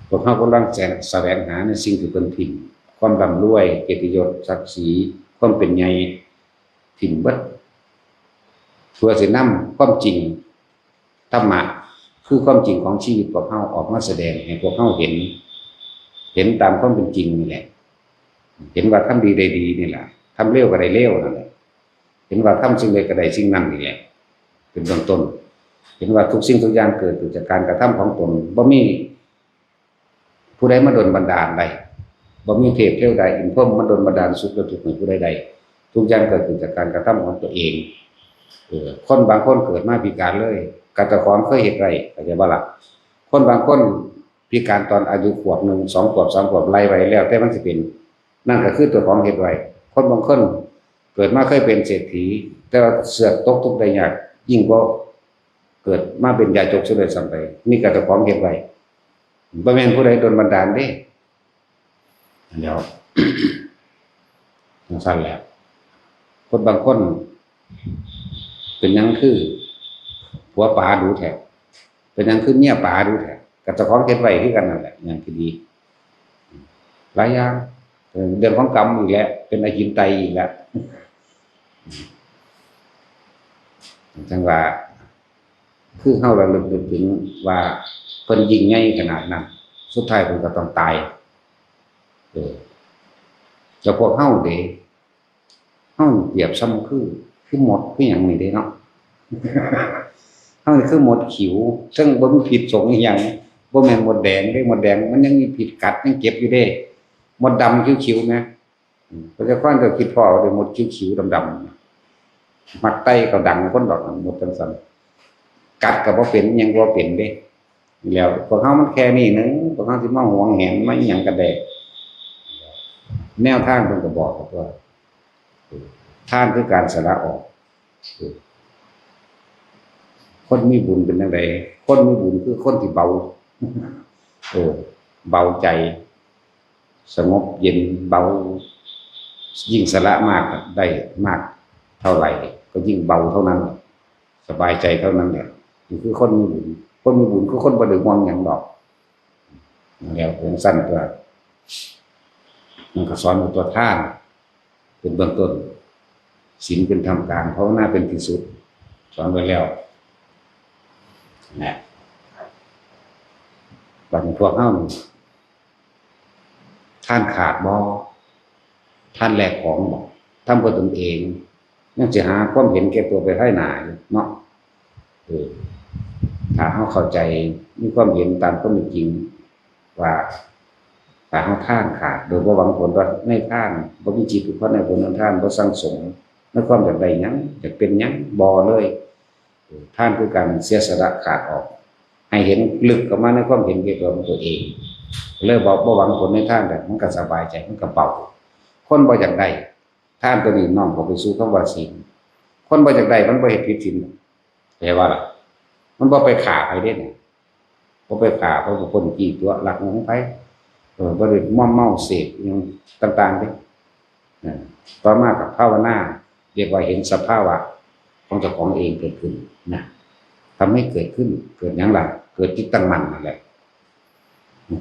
พวกเฮากำลังแสวง แสวงหาในสิ่งที่เพิ่นถิ่ม ความร่ำรวย เกียรติยศ ศักดิ์ศรี ความเป็นใหญ่ ถิ่มเบิด เพื่อสินำความจริง ธรรมะ คือความจริงของชีวิตพวกเฮาออกมาแสดงให้พวกเฮาเห็น เห็นตามความเป็นจริงนี่แหละ เห็นว่าทำดีได้ดีนี่แหละ ทำเลวก็ได้เลวนั่นแหละ เห็นว่าทำสิ่งใดก็ได้สิ่งนั้นนี่แหละ เป็นเบื้องต้น เห็นว่าทุกสิ่งทุกอย่างเกิดขึ้นจากการกระทำของตน บ่มีผู้ใดมาดลบันดาลได้ บ่มีเทพเทวดาอินพรหมมาดลบันดาลสุขและทุกข์ให้ผู้ใดได้ ทุกอย่างเกิดขึ้นจากการกระทำของตัวเอง เออ คนบางคนเกิดมาพิการเลย ก็เจ้าของเคยเฮ็ดไว้ เข้าใจบ่ล่ะ คนบางคนพิการตอนอายุขวบหนึ่ง สองขวบ สามขวบ ไล่ไว้แล้ว แต่มันสิเป็น นั่นก็คือเจ้าของเฮ็ดไว้ คนบางคนเกิดมาเคยเป็นเศรษฐี แต่ว่าเสือกตกทุกข์ได้ยาก ยิ่งกว่าเกิดมาเป็นยาจกซะด้วยซ้ำไป นี่ก็เจ้าของเฮ็ดไว้ บ่แม่นผู้ใดดลบันดาลเด้ เดี๋ยว จั่งซั้นแหละ คนบางคน เป็นหยังคือผัวป๋าดูแท้ เป็นหยังคือเมียป๋าดูแท้ กับเจ้าของเฮ็ดไว้คือกันนั่นแหละ อย่างที่ดี หลายอย่าง เออ เรื่องของกรรมอีกแล้ว เป็นอหินไตยอีกแล้ว จังว่า คือเฮาระลึกนึกถึงว่าเพิ่นยิ่งใหญ่ขนาดนั้น สุดท้ายเพิ่นก็ต้องตาย เออ แล้วพวกเฮาเด้ เฮาเปรียบส่ำคือ คือมดคือหยังนี่เด้เนาะ เฮานี่คือมดขิว ซึ่งบ่มีพิษสงอีหยัง บ่แม่นมดแดงเด้ มดแดงมันยังมีพิษกัด ยังเจ็บอยู่เด้ มดดำขิวๆ แหม อืม ประชากรก็คิดพ้อว่าเป็นมดคิ้วๆดำๆ มักไต่เขาดังคนดอก มดจังซั่น กัดก็บ่เป็น หยังก็บ่เป็นเด้ แล้วพวกเฮามันแค่นี้หนึ่ง พวกเฮาสิมาหวงแหนมาอิหยังกันแด้ แนวทางเพิ่นก็บอกว่า ทานคือการสละออก คนมีบุญเป็นจั่งใด คนมีบุญคือคนที่เบา เออ เบาใจ สงบเย็นเบา ยิ่งสละมากได้มากเท่าไหร่ ก็ยิ่งเบาเท่านั้น สบายใจเท่านั้นแหละ นี่คือคนมีบุญ คนมีบุญคือคนบ่ได้ห่วงหยังดอก แล้วองค์สั้นตัว มันก็สอนว่าตัวทาน เป็นเบื้องต้น ศีลเป็นท่ามกลาง ภาวนาเป็นที่สุด สอนไว้แล้วนะ บัดนี้พวกเฮานี่ ทานขาดบ่ ทานแลกของบ่ ทำเพื่อตนเอง ยังสิหาความเห็นแก่ตัวไปภายหน้าอยู่เนาะ เออ ถ้าเฮาเข้าใจ มีความเห็นตามความเป็นจริง ว่าถ้าเฮาทานขาด โดยบ่หวังผลว่าในทาน บ่มีจิตอุปทานในผลของทาน บ่สั่งสมในความอยากได้หยัง อยากเป็นหยัง บ่เลย เออ ทานคือการเสียสละขาดออก ให้เห็นลึกเข้ามาในความเห็นแก่ตัวของตัวเอง เลยบ่ บ่หวังผลในทาน แต่มันก็สบายใจ มันก็เบา คนบ่อยากได้ ทานตัวนี้น้อมเข้าไปสู่คำว่าศีล คนบ่อยากได้ มันบ่เฮ็ดผิดศีล เข้าใจบ่ล่ะ มันบ่ไปฆ่าไผเด้เนี่ย บ่ไปฆ่าไผ บ่ปล้นจี้ตั๋วลักของไผ เออ บ่ได้มอมเมาเสพอิหยังต่างๆเด้ นะ ต่อมาก็ภาวนา เรียกว่าเห็นสภาวะของเจ้าของเองเกิดขึ้นนะ ทำให้เกิดขึ้น เกิดหยังล่ะ เกิดจิตตั้งมั่นนั่นแหละ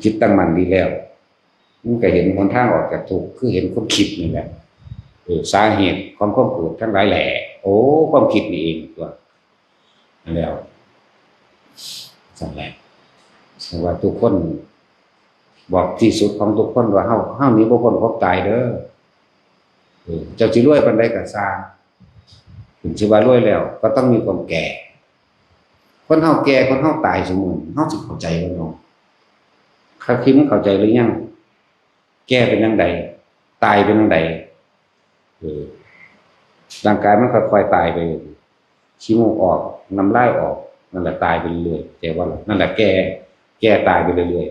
จิตตั้งมั่นดีแล้ว มันก็เห็นหนทางออกจากทุกข์ คือเห็นความคิดนี่แหละ เออ สาเหตุของความเกิดทั้งหลายแหละ โอ้ ความคิดนี่เองตัว นั่นแล้ว นั่นแหละ แต่ว่าทุกคน บอกที่สุดของทุกคนว่าเฮา เฮาหนีบ่พ้นความตายเด้อ เออ เจ้าสิรวยปานใดก็ซ่าง ถึงสิว่ารวยแล้ว ก็ต้องมีความแก่ คนเฮาแก่ คนเฮาตายซุมื้อนี้ เฮาสิเข้าใจบ่เนาะ คักคิดมันเข้าใจหรือยัง แก่เป็นจั่งใด ตายเป็นจั่งใด เออ ร่างกายมันค่อยๆตายไป ขี้มูกออก น้ำลายออก นั่นแหละตายไปเรื่อยๆ แต่ว่านั่นแหละแก่ แก่ตายไปเรื่อย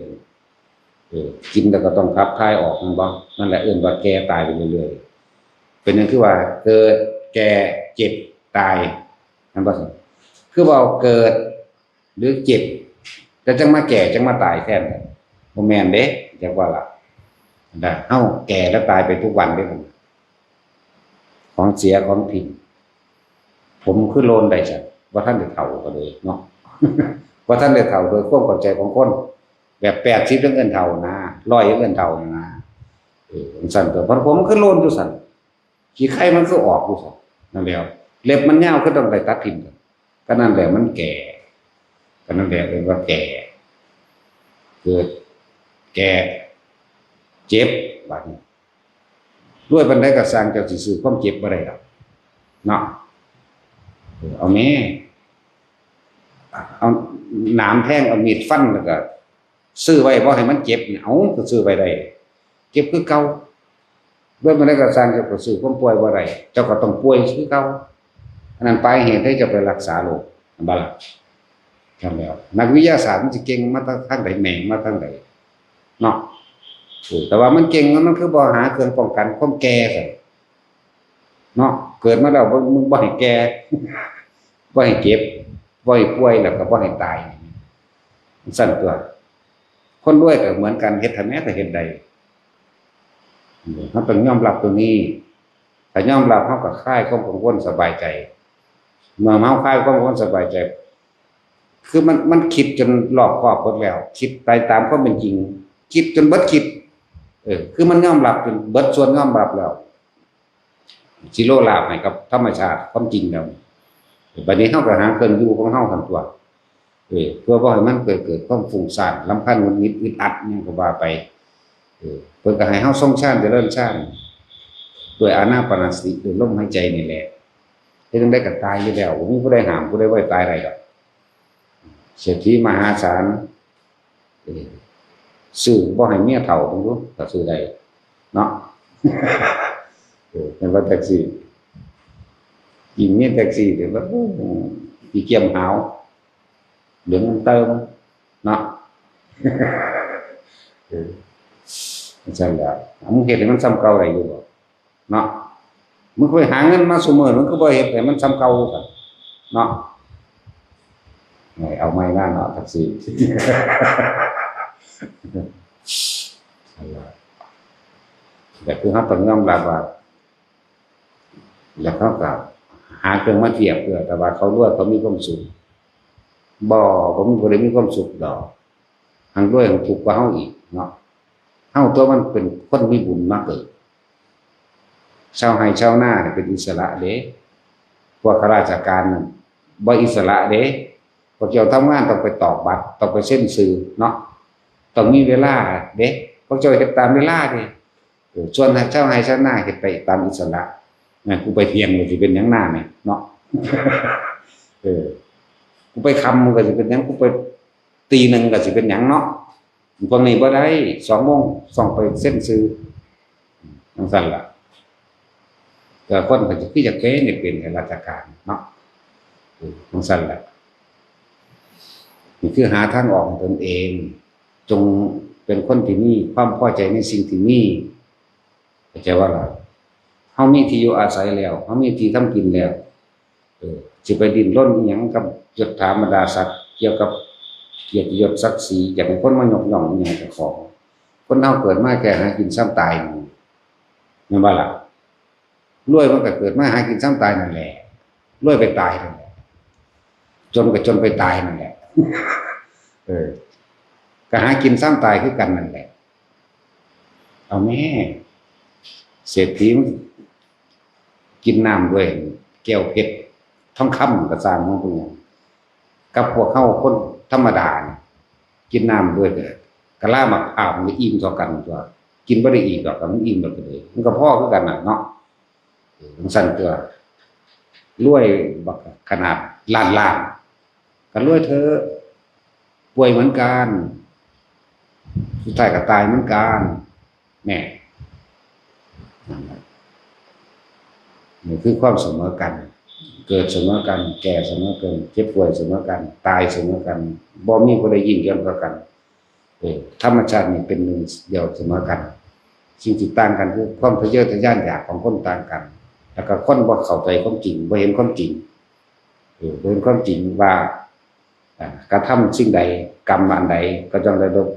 ๆ เออ กินแล้วก็ต้องขับถ่ายออก แม่นบ่ นั่นแหละเอิ้นว่าแก่ตายไปเรื่อยๆ เป็นหยังคือว่าเกิด แก่ เจ็บ ตาย แม่นบ่ คือว่าเกิด หรือเจ็บ แล้วจั่งมาแก่ จั่งมาตายแทน บ่แม่นเด้ จักว่าล่ะ นะ เฮาแก่แล้วตายไปทุกวันเด้ ของเสียของถิ่ม ผมคือโลนได้จ้ะ บ่ทันได้เฒ่าก็เลยเนาะ บ่ทันได้เฒ่าโดยความเข้าใจของคน แบบแปดสิบยังเอิ้นเฒ่านะ ร้อยยังเอิ้นเฒ่านะ เออ จั่งซั่นตัว เพราะผมคือโลนอยู่ซั่น ขี้ไคมันคือออกอยู่ซั่น นั่นแหละ เล็บมันยาวคือต้องได้ตัดถิ่ม ก็นั่นแหละมันแก่ ก็นั่นแหละเรียกว่าแก่ เกิด แก่ เจ็บ บัดนี้ รวยปานใดก็ซ่าง เจ้าสิซื้อความเจ็บบ่ได้ดอก เนาะ เออ เอาแม่ เอาหนามแทง เอามีดฟัน แล้วก็ซื้อไว้บ่ให้มันเจ็บเนี่ย เอา ก็ซื้อไว้ได้ เจ็บคือเก่า รวยปานใดก็ซ่าง เจ้าก็ซื้อความป่วยบ่ได้ เจ้าก็ต้องป่วยคือเก่า อันนั้นปลายเหตุให้เจ้าไปรักษาโรค แม่นบ่ล่ะ ครับแล้ว นักวิทยาศาสตร์มันสิเก่งมาทางใด แม่งมาทางใด เนาะ เออ แต่ว่ามันเก่ง มันคือบ่หาเครื่องป้องกันความแก่ซั่น เนาะ เกิดมาแล้วบ่ มึงบ่ให้แก่ บ่ให้เจ็บ บ่ให้ป่วย แล้วก็บ่ให้ตาย ซั่นตัว คนรวยก็เหมือนกัน เฮ็ดให้แม้แต่เฮ็ดได้ เราต้องยอมรับตัวนี้ ถ้ายอมรับ เราก็คลายความกังวลสบายใจ เมื่อเราคลายความกังวลสบายใจ คือมันมันคิดจนรอบคอบหมดแล้ว คิดไปตามความเป็นจริง คิดจนเบิดคิด เออ คือมันยอมรับจนเบิดส่วนยอมรับแล้ว สิโลลาภให้กับธรรมชาติความจริงแล้ว บัดนี้เฮาก็หาเครื่องอยู่ของเฮาหั่นตั๊ว เออ เพื่อบ่ให้มันเกิด เกิดความฟุ้งซ่าน รำคาญ หงุดหงิด อึดอัด หยังก็ว่าไป เออ เพิ่นก็ให้เฮาทรงฌาน เจริญฌาน ด้วยอานาปานสติ ด้วยลมหายใจนี่แหละ เฮ็ดจั่งใดก็ตายอยู่แล้ว บ่มีผู้ใดห้ามผู้ใดบ่ให้ตายได้ดอก เศรษฐีมหาศาล เออ ซื้อบ่ให้เมียเฒ่าเบิ่งดู ถ้าซื้อได้ เนาะ เออ แม่นว่าแท็กซี่ ยิ่งมีแท็กซี่เดี๋ยวว่า โอ้ ขี้เกียจหาว เหลืองเติม เนาะ เออ จั่งซั่นแหละ มึงเฮ็ดให้มันส่ำเก่าได้อยู่บ่ เนาะ มึงไปหาเงินมาซุมื้อ มึงก็บ่เฮ็ดให้มันส่ำเก่าซั่น เนาะ เอาใหม่นะเนาะ แท็กซี่ แต่คือเฮาต้องยอมรับว่า แล้วเขาก็หาเครื่องมาเทียบเพื่อ แต่ว่าเขารวยเขามีความสุข บ่ บ่มีผู้ใดมีความสุขดอก หั้งรวยหั้งทุกข์กว่าเฮาอีกเนาะ เฮาตั๊วมันเป็นคนมีบุญมาเกิด ชาวไร่ชาวนาเนี่ยเป็นอิสระเด้ พวกข้าราชการนั่นบ่อิสระเด้ พวกเจ้าทำงานต้องไปตอกบัตร ต้องไปเซ็นชื่อเนาะ ต้องมีเวลาเด้ พวกเจ้าเฮ็ดตามเวลาเด้ เออ ส่วนชาวไร่ชาวนาเฮ็ดไปตามอิสระ แม่น กูไปเที่ยงก็สิเป็นหยังนาแม่นเนาะ เออ กูไปค่ำก็สิเป็นหยัง กูไปตีหนึ่งก็สิเป็นหยังเนาะ พวกนี้บ่ได้ สองโมงต้องไปเซ็นชื่อ จั่งซั่นล่ะ ก็คนก็สิคืออยากเป็น อยากเป็นข้าราชการเนาะ เออ จั่งซั่นล่ะ นี่คือหาทางออกให้ตนเอง จงเป็นคนที่มีความพอใจในสิ่งที่มี เข้าใจบ่ล่ะ เฮามีที่อยู่อาศัยแล้ว เฮามีที่ทำกินแล้ว เออ สิไปดิ้นรนอิหยังกับยศถาบรรดาศักดิ์ เกี่ยวกับเกียรติยศศักดิ์ศรี อยากให้คนมายกย่องอิหยังเจ้าของ คนเฮาเกิดมาแค่หากินส่ำตายนี่ แม่นบ่ล่ะ รวยมันก็เกิดมาหากินส่ำตายนั่นแหละ รวยไปตายนั่นแหละ จนก็จนไปตายนั่นแหละ เออ ก็หากินส่ำตายคือกันนั่นแหละ เอาแม่ เศรษฐีมันกินน้ำด้วยแก้วเพชร ทองคำก็ซ่างมันเป็นหยัง กับพวกเฮาคนธรรมดานี่ กินน้ำด้วยกะลาหมากพร้าวมันก็อิ่มเท่ากันตั๊ว กินบ่ได้อีกดอก มันอิ่มแล้วก็เลย มันก็พอคือกันน่ะเนาะ เออ จั่งซั่นตั๊ว รวยบักขนาดล้านล้าน ก็รวยเถอะ ป่วยเหมือนกัน สุดท้ายก็ตายเหมือนกัน แน่ นี่คือความเสมอกัน เกิดเสมอกัน แก่เสมอกัน เจ็บป่วยเสมอกัน ตายเสมอกัน บ่มีผู้ใดยิ่งย่อนกว่ากัน เออ ธรรมชาตินี่เป็นหนึ่งเดียวเสมอกัน สิ่งที่ต่างกันคือความทะเยอทะยานอยากของคนต่างกัน แล้วก็คนบ่เข้าใจความจริง บ่เห็นความจริง เออ บ่เห็นความจริงว่า อ่า กระทำสิ่งใด กรรมอันใด ก็ย่อมได้รับ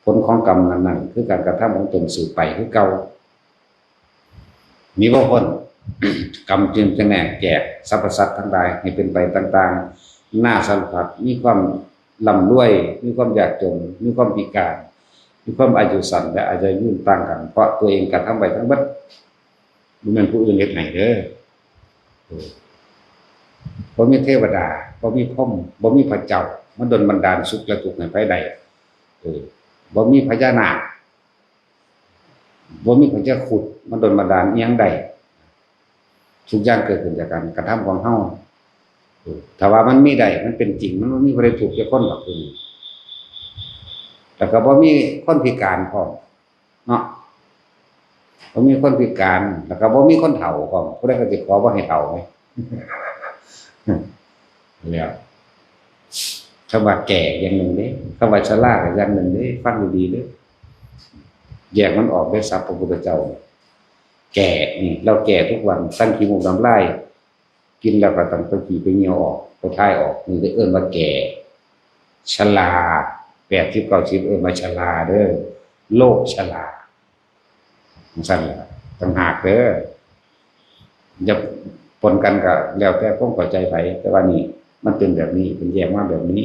ผลของกรรมนั้นๆ คือการกระทำของตนสืบไปคือเก่า หนีบ่พ้น กรรมจึงจะแหนกแจกสรรพสัตว์ทั้งหลายให้เป็นไปต่างๆ นานาสารพัด มีความร่ำรวย มีความยากจน มีความพิการ มีความอายุสั้นและอายุยืนต่างกัน เพราะตัวเองกระทำไว้ทั้งหมด บ่แม่นผู้อื่นเฮ็ดให้เด้อ เออ บ่มีเทวดา บ่มีพรหม บ่มีพระเจ้า มาดลบันดาลสุขและทุกข์ให้ไผได้ เออ บ่มีพญานาค บ่มีพญาครุฑ มาดลบันดาลอิหยังได้ ทุกอย่างเกิดขึ้นจากการกระทำของเฮา เออ ถ้าว่ามันมีได้ มันเป็นจริง มันบ่มีผู้ใดทุกข์จักคนดอก คือ แล้วก็บ่มีคนพิการพร้อม เนาะ บ่มีคนพิการ แล้วก็บ่มีคนเฒ่าพร้อม ผู้ใดก็สิขอบ่ให้เฒ่าไง แล้ว คำว่าแก่อย่างหนึ่งเด้ คำว่าชราก็อย่างหนึ่งเด้ ฟังดีๆเด้ แยกมันออกเด้อ ศัพท์พระพุทธเจ้า แก่นี่ เราแก่ทุกวัน ตั้งขี้มูกน้ำลาย กินแล้วก็ต้องไปขี้ไปเยี่ยวออก ไปถ่ายออก นี่เอิ้นว่าแก่ ชรา แปดสิบ เก้าสิบ เอิ้นว่าชราเด้อ โรคชรา จั่งซั่นล่ะ ต่างหากเด้อ อย่าปนกันก็แล้วแต่ความเข้าใจไผ แต่ว่านี่ มันเป็นแบบนี้ เป็นแยกมาแบบนี้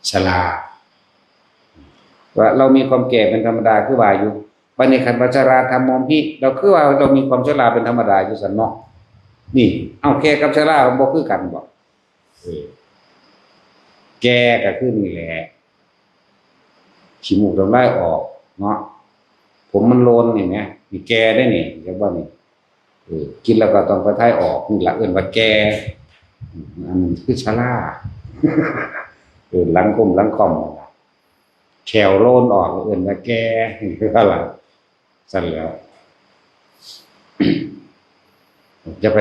ชรา ว่าเรามีความแก่เป็นธรรมดา คือว่าอยู่ บัดนี้คันว่าชราธัมโมหิ เราคือว่าเรามีความชราเป็นธรรมดาอยู่ซั่นเนาะ นี่ เอาแก่กับชรามันบ่คือกันบ่ เออ แก่ก็คือนี่แหละ ขี้มูกน้ำลายออกเนาะ ผมมันโลนนี่แหม นี่แก่ได้นี่ จักบ่นี่ เออ กินแล้วก็ต้องไปถ่ายออก นี่ล่ะเอิ้นว่าแก่ อันนั้นคือชรา เออ หลังคมหลังค่อมนั่นล่ะ แข้วโลนออก เอิ้นว่าแก่ คือว่าล่ะ ซั่นแหล้ว จะไป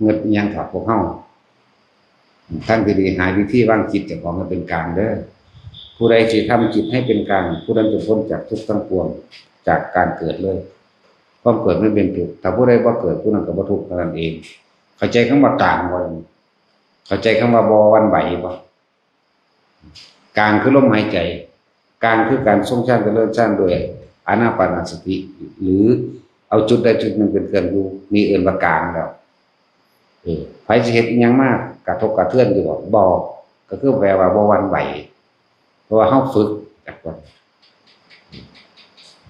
เงิดอิหยังเถาะพวกเฮา ทางที่ดีหาวิธีวางจิตเจ้าของให้เป็นกลางเด้อ ผู้ใดสิทำจิตให้เป็นกลาง ผู้นั้นจะพ้นจากทุกข์ทั้งปวง จากการเกิดเลย ความเกิดไม่เป็นทุกข์ ถ้าผู้ใดบ่เกิด ผู้นั้นก็บ่ทุกข์เท่านั้นเอง เข้าใจคำว่ากลางบ่ เข้าใจคำว่าบ่หวั่นไหวบ่ กลางคือลมหายใจ กลางคือการทรงฌานเจริญฌานด้วยอานาปานสติ หรือเอาจุดใดจุดหนึ่งเป็นเครื่องอยู่ นี่เอิ้นว่ากลางแล้ว เออ ไผสิเฮ็ดอิหยังมากระทบกระเทือนอยู่บ่ บ่ ก็คือแปลว่าบ่หวั่นไหว เพราะว่าเฮาฝึกจากก่อน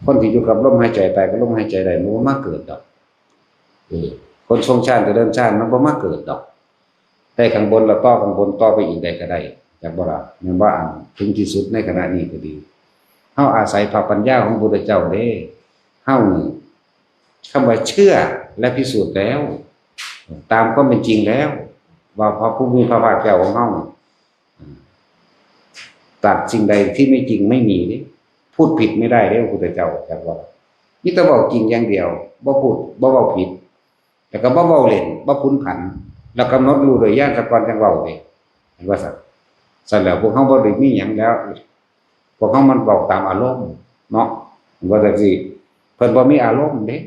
คนที่อยู่กับลมหายใจ ตายกับลมหายใจได้ มันบ่มาเกิดดอก เออ คนทรงฌานเจริญฌาน มันบ่มาเกิดดอก ได้ข้างบนแล้วต่อข้างบนต่อไปอีกได้ก็ได้ จักบ่ล่ะ แม่นบ่ อันถึงที่สุดในขณะนี้ก็ดี เฮาอาศัยพระปัญญาของพุทธเจ้าเด้ เฮานี่ คำว่าเชื่อและพิสูจน์แล้ว ตามความเป็นจริงแล้ว ว่าพระผู้มีพระภาคเจ้าของเฮานี่ ตรัสสิ่งใดที่ไม่จริงไม่มีเด้ พูดผิดไม่ได้เด้ พระพุทธเจ้าจักว่า มีแต่เว้าจริงอย่างเดียว บ่พูด บ่เว้าผิด แล้วก็บ่เว้าเล่น บ่ผุนผัน แล้วกำหนดรู้โดยญาณซะก่อนจั่งเว้าเด้ เห็นบ่ซั่น ซั่นแล้วพวกเฮาบ่ได้มีหยังแล้ว พวกเฮามันเว้าตามอารมณ์เนาะ ว่าจั่งซี้ เพิ่นบ่มีอารมณ์เด้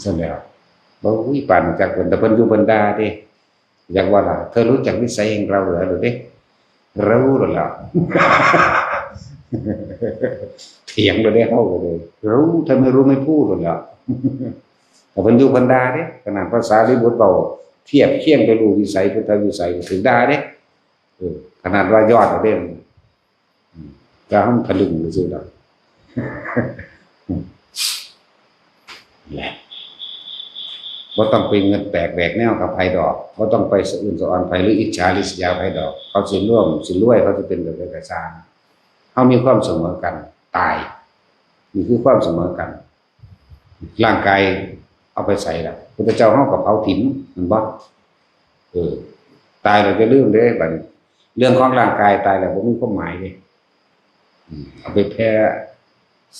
ซั่นแล้ว บ่ อุ้ย ปานจักเพิ่น แต่เพิ่นอยู่เพิ่นด่าเด้ อยากว่าล่ะ เธอรู้จักนิสัยแห่งเราเหรอ ดูดิ รู้แล้ว เถียงเลยเด้ เฮาก็เลย รู้ ถ้าไม่รู้ไม่พูดแล้ว แต่เพิ่นอยู่เพิ่นด่าเด้ ขนาดภาษาลิบุตรเว้าเทียบเคียงไปรู้วิสัย พุทธวิสัยก็ถือด่าเด้ เออ ขนาดว่ายอดเอาเด้ อืม แต่เฮาทะลึ่งซื่อๆดอก แหละ บ่ต้องไปเงินแตกแหวกแนวกับไผดอก บ่ต้องไปสะอื้นสะออนไผหรืออิจฉาริษยาไผดอก เขาสิร่วมสิรวย เขาสิเป็นแบบใดก็ซ่าง เฮามีความเสมอกัน ตาย นี่คือความเสมอกัน ร่างกายเอาไปไสล่ะ พุทธเจ้าเฮาก็เผาถิ่ม แม่นบ่ เออ ตายแล้วอย่าลืมเด้ บัดนี้ เรื่องของร่างกายตายแล้วบ่มีความหมายเด้ อืม เอาไปแผ่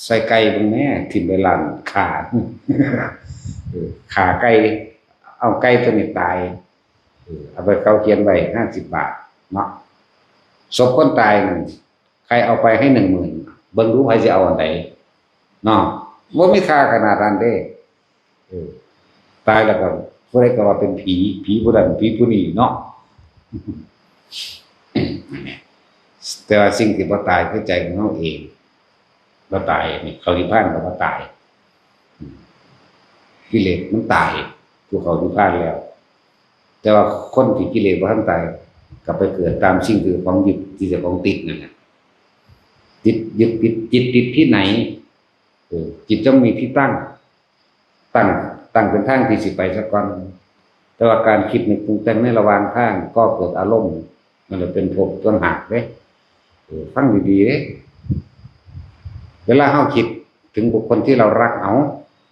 ใส่ไก่เบิ่งแหน่ ถิ่มไว้ล้านฆ่า เออ ฆ่าไก่ เอาไก่ตัวนี้ตาย เออ เอาไปเขาเขียนไว้ห้าสิบบาทเนาะ ศพคนตายนั่น ใครเอาไปให้หนึ่งหมื่น เบิ่งดูไผสิเอาอันใดเนาะ บ่มีค่าขนาดนั้นเด้ เออ ตายแล้วก็ผู้ใดก็ว่าเป็นผี ผีผู้นั้น ผีผู้นี้เนาะ แต่ว่าสิ่งที่บ่ตายคือใจของเฮาเอง บ่ตาย นี่ เข้านิพพานก็บ่ตาย กิเลสมันตาย ผู้เข้านิพพานแล้ว แต่ว่าคนที่กิเลสบ่ทันตาย ก็ไปเกิดตามสิ่งที่เจ้าของยึด ที่เจ้าของติดนั่นแหละ จิตยึดติด จิตติดที่ไหน เออ จิตต้องมีที่ตั้ง ตั้ง ตั้งเป็นทางที่สิไปซะก่อน แต่ว่าการคิดนึกปรุงแต่งในระหว่างทาง ก่อเกิดอารมณ์ นั่นแหละเป็นภพต่างหากเด้ เออ ฟังดีๆเด้ เวลาเฮาคิดถึงบุคคลที่เรารัก เอา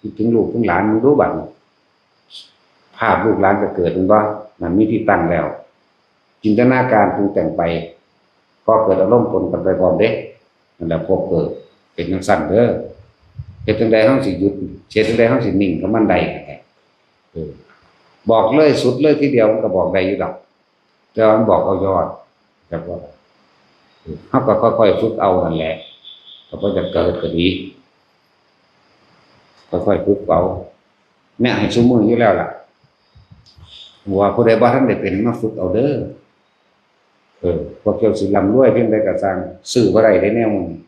คิดถึงลูกถึงหลาน มึงดูบัดนี้ ภาพลูกหลานก็เกิด แม่นบ่ นั่นมีที่ตั้งแล้ว จินตนาการปรุงแต่งไป ก่อเกิดอารมณ์ปนกันไปพร้อมเด้ นั่นแหละภพเกิด เป็นจั่งซั้นเด้อ เฮ็ดจั่งใดเฮาสิหยุด เฮ็ดจั่งใดเฮาสินิ่งกับมันได้นั่นแหละ เออ บอกเลยสุดเลยทีเดียวมันก็บอกได้อยู่ดอก แต่ว่ามันบอกเอายอด จักว่า เฮาก็ค่อยๆฝึกเอานั่นแหละ ก็บ่อยากเกิดก็ดี ค่อยๆฝึกเอา เนี่ย ให้ซุมื้ออยู่แล้วล่ะ ว่าผู้ใดบ่ทันได้เป็นมาฝึกเอาเด้อ เออ พวกเจ้าสิร่ำรวยเพียงใดก็ซ่าง ซื้อบ่ได้เด้แนวนี้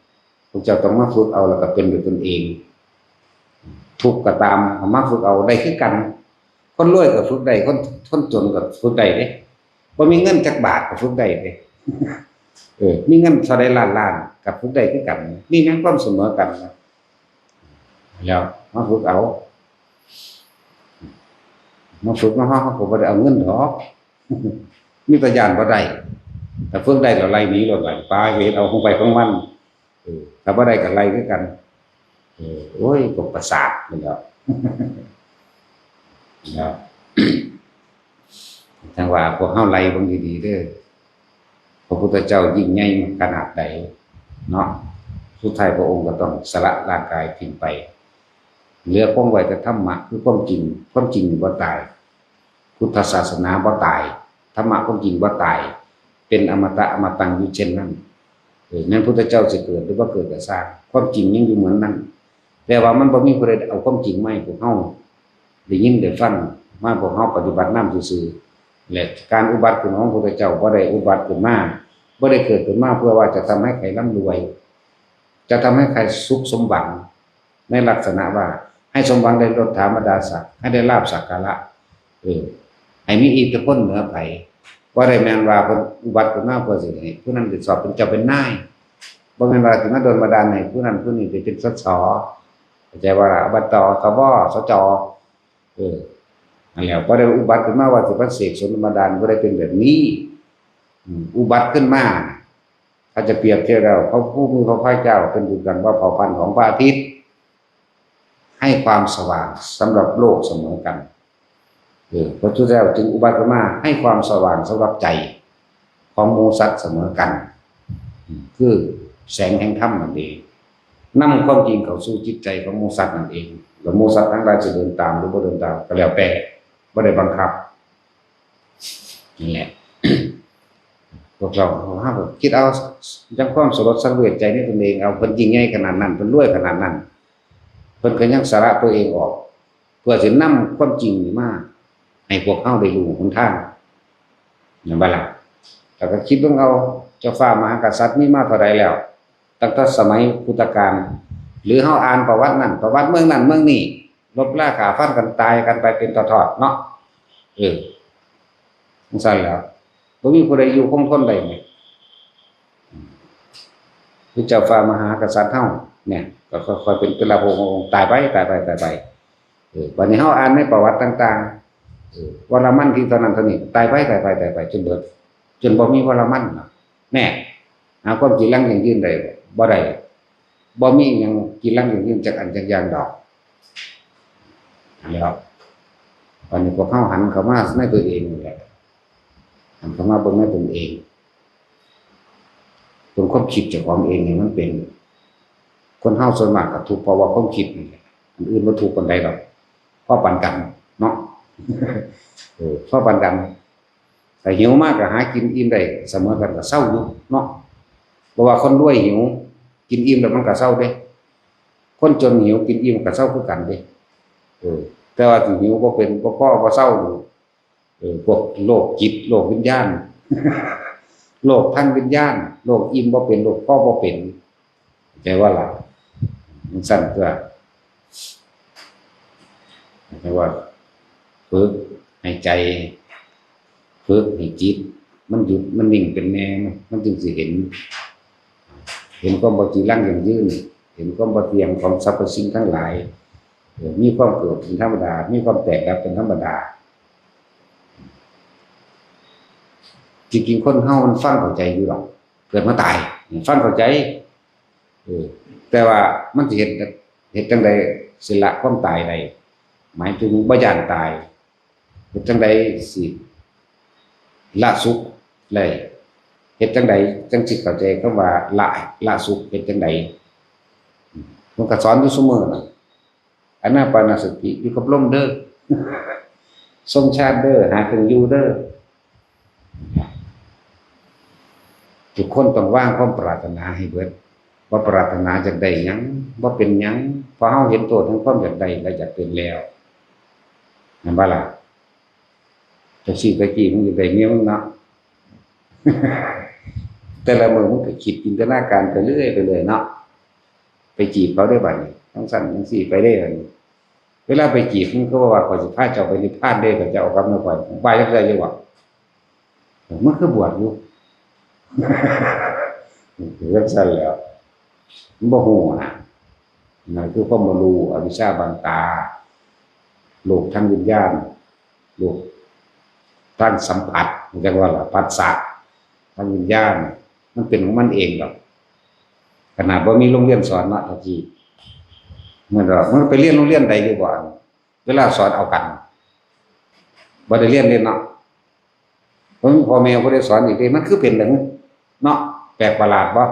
พวกเจ้าต้องมาฝึกเอาแล้วก็เป็นด้วยตนเอง ทุกข์ก็ตาม เอามาฝึกเอาได้คือกัน คนรวยก็ฝึกได้ คน คนจนก็ฝึกได้เด้ บ่มีเงินจักบาทก็ฝึกได้เด้ เออ มีเงินเท่าใดล้านล้านก็ฝึกได้คือกัน นี่แม่นความเสมอกันนะ แล้วมาฝึกเอา มาฝึกมา เฮาก็บ่ได้เอาเงินดอก มีแต่ย้านบ่ได้ แต่ฝึกได้แล้วไล่หนีโลด ไป ไปเฮ็ดเอาของไผของมัน เออ ถ้าบ่ได้ก็ไล่คือกัน เออ โอ้ย ก็ประสาทนั่นแหละ แล้ว จั่งว่าพวกเฮาไล่เบิ่งดีๆเด้อ พระพุทธเจ้ายิ่งใหญ่ขนาดใดเนาะ สุดท้ายพระองค์ก็ต้องสละร่างกายทิ้งไป เหลือคงไว้แต่ธรรมะ คือความจริง ความจริงนี่บ่ตาย พุทธศาสนาบ่ตาย ธรรมะความจริงบ่ตาย เป็นอมตะอมตังอยู่เช่นนั้น เออ แม้นพุทธเจ้าสิเกิดหรือบ่เกิดก็ซ่าง ความจริงยังอยู่เหมือนนั้น แต่ว่ามันบ่มีผู้ใดเอาความจริงมาให้พวกเฮาได้ยินได้ฟัง มาพวกเฮาปฏิบัตินำซื่อๆ และการอุบัติขึ้นของพระพุทธเจ้าบ่ได้อุบัติขึ้นมา บ่ได้เกิดขึ้นมาเพื่อว่าจะทำให้ใครร่ำรวย จะทำให้ใครสุขสมหวัง ในลักษณะว่าให้สมหวังได้ยศถาบรรดาศักดิ์ ให้ได้ลาภสักการะ เออ ให้มีอิทธิพลเหนือไผ บ่ได้แม่นว่าเพิ่นอุบัติขึ้นมาเพื่อสิให้ผู้นั้นได้สอบเป็นเจ้าเป็นนาย บ่แม่นว่าสิมาดลบันดาลให้ผู้นั้นผู้นี้ได้เป็น สส เข้าใจบ่ล่ะ อบต สบ สจ เออ นั่นแหละ บ่ได้อุบัติขึ้นมาว่าสิมาเสกสมบัติบันดาล บ่ได้เป็นแบบนี้ อืม อุบัติขึ้นมา ถ้าจะเปรียบเทียบแล้ว พระผู้มีพระภาคเจ้าเป็นดุจดังว่าเผ่าพันธุ์ของพระอาทิตย์ ให้ความสว่างสำหรับโลกเสมอกัน เออ พระพุทธเจ้าจึงอุบัติขึ้นมาให้ความสว่างสำหรับใจของหมู่สัตว์เสมอกัน อืม คือแสงแห่งธรรมนั่นเอง นำความจริงเข้าสู่จิตใจของหมู่สัตว์นั่นเอง แล้วหมู่สัตว์ทั้งหลายจะเดินตามหรือบ่เดินตามก็แล้วแต่ บ่ได้บังคับ นี่แหละ พวกเรา เฮาก็คิดเอาจั่งความสลดสังเวชใจในตนเอง เอา เพิ่นยิ่งใหญ่ขนาดนั้น เพิ่นรวยขนาดนั้น เพิ่นก็ยังสละตัวเองออก เพื่อสินำความจริงนี่มาให้พวกเฮาได้รู้หนทาง แม่นบ่ล่ะ? แล้วก็คิดเบิ่งเอา เจ้าฟ้ามหากษัตริย์มีมาเท่าใดแล้ว ตั้งแต่สมัยพุทธกาล หรือเฮาอ่านประวัตินั่น ประวัติเมืองนั่นเมืองนี้ ลบราฆ่าฟันกันตายกันไปเป็นทอดๆ เนาะ เออ จั่งซั้นแหล้ว บ่มีผู้ใดอยู่คงทนได้นี่ คือเจ้าฟ้ามหากษัตริย์เฮาเนี่ย ก็ค่อยๆ เป็น เป็นละองค์ๆ ตายไป ตายไป ตายไป เออ บัดนี้เฮาอ่านในประวัติต่างๆ เออ วรมันที่เท่านั้นเท่านี้ ตายไป ตายไป ตายไป จนเบิด จนบ่มีวรมันเนาะ แน่ หาความจีรังยั่งยืนได้บ่? บ่ได้ บ่มีหยังจีรังยั่งยืนจักอันจักอย่างดอก แล้ว บัดนี้พวกเฮาหันเข้ามาในตัวเองนี่แหละ หันเข้ามาเบิ่งในตนเอง เบิ่งความคิดเจ้าของเองนี่มันเป็น คนเฮาส่วนมากก็ทุกข์เพราะว่าความคิดนี่แหละ อันอื่นบ่ทุกข์ปานใดดอก พอปานกันเนาะ เออ พอปานกัน ถ้าหิวมากก็หากินอิ่มได้เสมอกันก็เซาอยู่เนาะ เพราะว่าคนรวยหิว กินอิ่มแล้วมันก็เซาเด้ คนจนหิวกินอิ่มก็เซาคือกันเด้ เออ แต่ว่าที่หิวบ่เป็น บ่พอ บ่เซาอยู่ เออ พวกโรคจิต โรควิญญาณ โรคทางวิญญาณ โรคอิ่มบ่เป็น โรคพอบ่เป็น เข้าใจบ่ล่ะ จั่งซั้นตัว เรียกว่า ฝึกให้ใจ ฝึกให้จิต มันหยุด มันนิ่งเป็นแน่ มันจึงสิเห็น เห็นความบ่จีรังยั่งยืน เห็นความบ่เที่ยงของสรรพสิ่งทั้งหลาย เออ มีความเกิดเป็นธรรมดา มีความแตกดับเป็นธรรมดา จริงๆ คนเฮามันฟังเข้าใจอยู่ดอก เกิดมาตาย ฟังเข้าใจ เออ แต่ว่ามันสิเฮ็ด เฮ็ดจั่งใดสิละความตายได้ หมายถึงบ่ย้านตาย เฮ็ดจั่งใดสิละสุขได้ เฮ็ดจั่งใดจั่งสิเข้าใจคำว่าละ ละสุข เฮ็ดจั่งใด มันก็สอนอยู่ซุมื้อน่ะ อานาปานสติอยู่กับลมเด้อ ทรงฌานเด้อ หาเครื่องอยู่เด้อ ทุกคนต้องวางความปรารถนาให้เบิด ว่าปรารถนาอยากได้หยัง บ่เป็นหยัง เพราะเฮาเห็นโทษแห่งความอยากได้และอยากเป็นแล้ว แม่นบ่ล่ะ? จั่งซี้ตะกี้มึงอยากได้เมียมึงเนาะ แต่ละมื้อมึงก็คิดจินตนาการไปเรื่อยไปเรื่อยเนาะ ไปจีบเขาได้บัดนี้ จั่งซั้นจั่งซี้ไปได้บัดนี้ เวลาไปจีบมึงก็ว่า "ข้อยสิพาเจ้าไปนิพพานเด้ ข้อยจะเอากับนคร" ว่าจั่งใด๋อยู่บ่? มันคือบวชอยู่ จังซั่นแหล้ว มันบ่ฮู้นะ นั่นคือความบ่รู้ อวิชชาบังตา โลกทางวิญญาณ โลกทางสัมผัส จั่งว่าล่ะ ผัสสะทางวิญญาณ มันเป็นของมันเองดอก ขนาดบ่มีโรงเรียนสอนเนาะ ตะกี้ มันดอก มันไปเรียนโรงเรียนใดอยู่บ่ เวลาสอนเอากัน บ่ได้เรียนเด้เนาะ บ่มีพ่อแม่ผู้ใดสอนอีกเด้ มันคือเป็นจั่ง เนาะ แปลกประหลาดบ่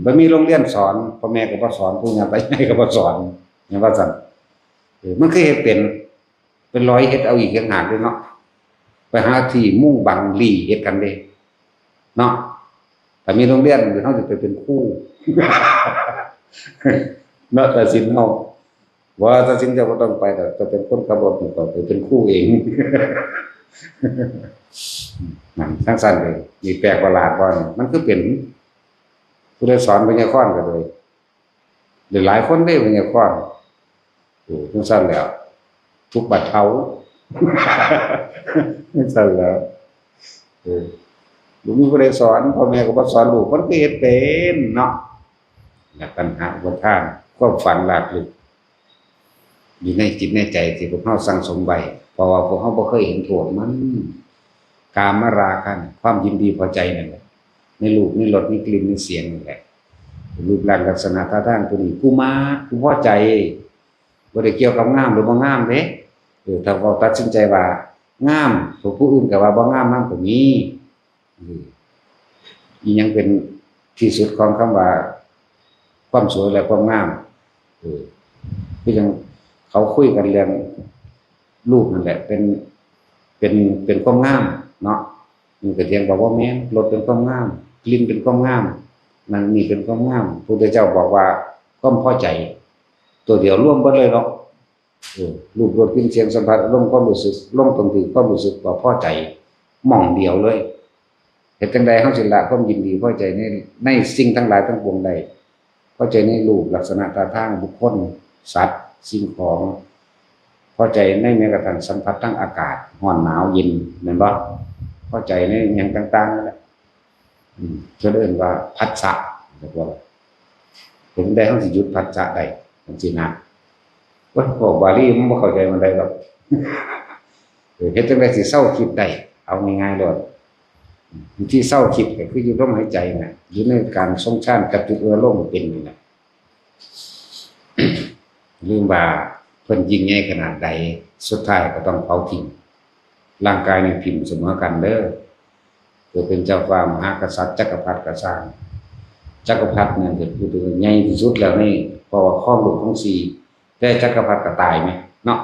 บ่มีโรงเรียนสอน พ่อแม่ก็บ่สอน ปู่ย่าตายายก็บ่สอน แม่นว่าซั่น เออ มันคือเฮ็ดเป็น เป็นร้อยเฮ็ดเอาอีกต่างหากเด้เนาะ ไปหาที่มุงบังหลี้เฮ็ดกันเด้ เนาะ ถ้ามีโรงเรียน เฮาสิไปเป็นครู เนาะ ตัดสินเฮา ว่าตัดสินเจ้าบ่ต้องไปดอก เจ้าเป็นคนขับรถนี่ก็ไปเป็นครูเอง นั่น จั่งซั่นเด้ นี่แปลกประหลาดบ่นี่ มันคือเป็น ผู้ใดสอนไวยากรณ์ก็เลย หลายๆคนเด้ไวยากรณ์ โอ้ จั่งซั่นแหล้ว ทุกข์บรรเทา จั่งซั่นแหล้ว เออ บ่มีผู้ใดสอน พ่อแม่ก็บ่สอนลูก มันก็เฮ็ดเป็นเนาะ นั่นแหละปัญหาอุปาทาน ความฝังรากลึก อยู่ในจิตในใจที่พวกเฮาสั่งสมไว้ เพราะว่าพวกเฮาบ่เคยเห็นโทษมัน กามราคะน่ะ ความยินดีพอใจนั่นแหละ ในรูป ในรส ในกลิ่น ในเสียงนั่นแหละ รูปร่างลักษณะท่าทางตัวนี้ กูมัก กูพอใจ บ่ได้เกี่ยวกับงามหรือบ่งามเด้ เออ ถ้าเว้าตัดสินใจว่างาม ผู้อื่นก็ว่าบ่งามนำก็มี เออ อิหยังเป็นที่สุดของคำว่า ความสวยและความงาม เออ คือจั่งเขาคุยกันเรื่องรูปนั่นแหละ เป็น เป็น เป็นความงามเนาะ มันก็เถียงบอกว่าแม่น รสเป็นความงาม กลิ่นเป็นความงาม นั่นนี่เป็นความงาม พระพุทธเจ้าบอกว่าความพอใจ ตัวเดียวรวมเบิดเลยเนาะ เออ รูป รส กลิ่น เสียง สัมผัส อารมณ์ ความรู้สึก ลงตรงที่ความรู้สึกว่าพอใจหม่องเดียวเลย เฮ็ดจั่งใดเฮาสิละความยินดีพอใจใน ในสิ่งทั้งหลายทั้งปวงได้ พอใจในรูป ลักษณะท่าทาง บุคคล สัตว์ สิ่งของ พอใจในแม้กระทั่งสัมผัสทางอากาศ ร้อน หนาว เย็น แม่นบ่ พอใจในหยังต่างๆนั่นแหละ อืม เพิ่นเอิ้นว่าผัสสะ เรียกว่า เฮ็ดจั่งใดเฮาสิหยุดผัสสะได้ จั่งซี้นะ โอ้ย พวกบาลีมันบ่เข้าใจปานใดดอก เออ เฮ็ดจั่งใดสิเซาคิดได้ เอาง่ายๆโลด วิธีเซาคิดก็คืออยู่ลมหายใจน่ะ อยู่ในการทรงฌาน กระจุกอารมณ์เป็นนี่แหละ ลืมว่าเพิ่นยิ่งใหญ่ขนาดใด สุดท้ายก็ต้องเผาทิ้ง ร่างกายนี่ถิ่มเสมอกันเด้อ เกิดเป็นเจ้าฟ้ามหากษัตริย์จักรพรรดิก็ซ่าง จักรพรรดินั่นก็คือตัวใหญ่ที่สุดแล้วนี่ เพราะว่าครองโลกทั้งสี่ แต่จักรพรรดิก็ตายแหมเนาะ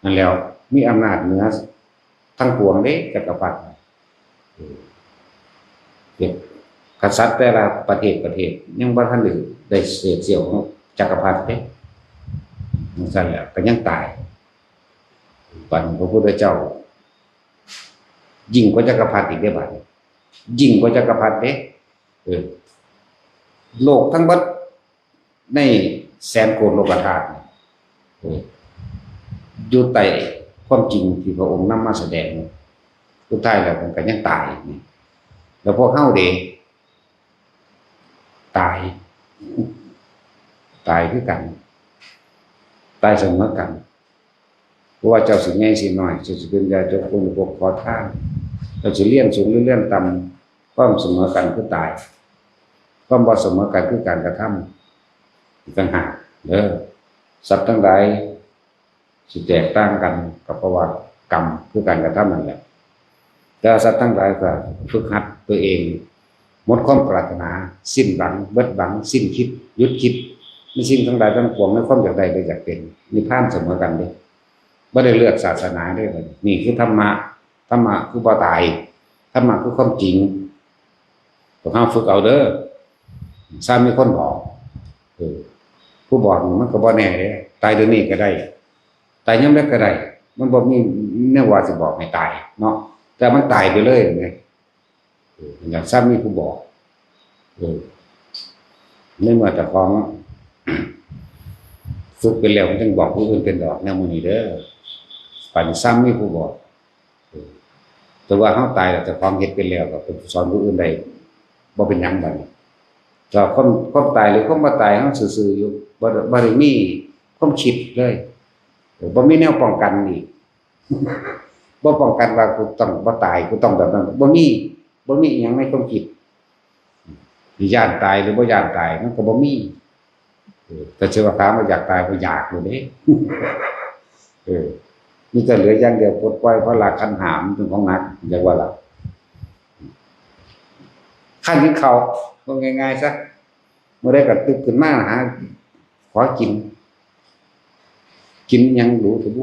นั่นแล้ว มีอำนาจเหนือทั้งปวงเด้ จักรพรรดิ เออ เด็กกษัตริย์แต่ละประเทศประเทศ ยังบ่ทันได้ ได้เศษเสี้ยวของจักรพรรดิเด้ จั่งซั่นแหละ ก็ยังตาย บัดนี้พระพุทธเจ้า ยิ่งกว่าจักรพรรดิอีกเด้บัดนี้ ยิ่งกว่าจักรพรรดิเด้ เออ โลกทั้งเบิดในแสนโกฏโลกธาตุนี่ เออ อยู่ใต้ความจริงที่พระองค์นำมาแสดง สุดท้ายแล้วมันก็ยังตายนี่ แล้วพวกเฮาเด้ ตาย ตายคือกัน ตายเสมอกัน บ่ว่าเจ้าสิใหญ่สิน้อย เจ้าสิเป็นญาติโยมคนพวกขอทาน เจ้าสิเรียนสูงหรือเรียนต่ำ ความเสมอกันคือตาย ความบ่เสมอกันคือการกระทำ อีกต่างหากเด้อ สัตว์ทั้งหลาย สิแตกต่างกันก็เพราะว่ากรรมคือการกระทำนั่นแหละ แต่สัตว์ทั้งหลายก็ฝึกหัดตัวเอง หมดความปรารถนา สิ้นหวัง เบิดหวัง สิ้นคิด หยุดคิด ในสิ่งทั้งหลายทั้งปวง ในความอยากได้และอยากเป็น นิพพานเสมอกันเด้ บ่ได้เลือกศาสนาเด้ นี่คือธรรมะ ธรรมะคือบ่ตาย ธรรมะคือความจริง พวกเฮาฝึกเอาเด้อ ซ้ำมีคนบอก เออ ผู้บอกนี่มันก็บ่แน่เด้ ตายเดี๋ยวนี้ก็ได้ ตายยามใดก็ได้ มันบ่มีแนวว่าสิบอกให้ตายเนาะ แต่มันตายไปเลยเห็นไหม เออ อย่างซ้ำมีผู้บอก เออ ในเมื่อเจ้าของ ฝึกไปแล้วมันจึงบอกผู้อื่นเป็นดอก แนวหมู่นี้เด้อ บัดนี้ซ้ำมีผู้บอก เออ แต่ว่าเฮาตายแล้วเจ้าของเฮ็ดไปแล้ว ก็ไปสอนผู้อื่นได้ บ่เป็นหยังบัดนี้ แต่ความ ความตายหรือความบ่ตาย เฮาซื่อๆอยู่ บ่ บ่ได้มีความคิดเลย เออ บ่มีแนวป้องกันอีก บ่ป้องกันว่ากูต้องบ่ตาย กูต้องแบบนั้น บ่มี บ่มีอิหยังในความคิด สิย้านตายหรือบ่ย้านตาย มันก็บ่มี เออ แต่สิว่าถามว่าอยากตาย บ่อยากเลยเด้ เออ มีแต่เหลืออย่างเดียว ปลดปล่อย เพราะละขันธ์ห้ามันเป็นของหนัก อยากว่าล่ะ คันกินข้าว ว่าง่ายๆซะ เมื่อใดก็ลุกขึ้นมาหา ขอกิน กินหยังรู้เถอะบุ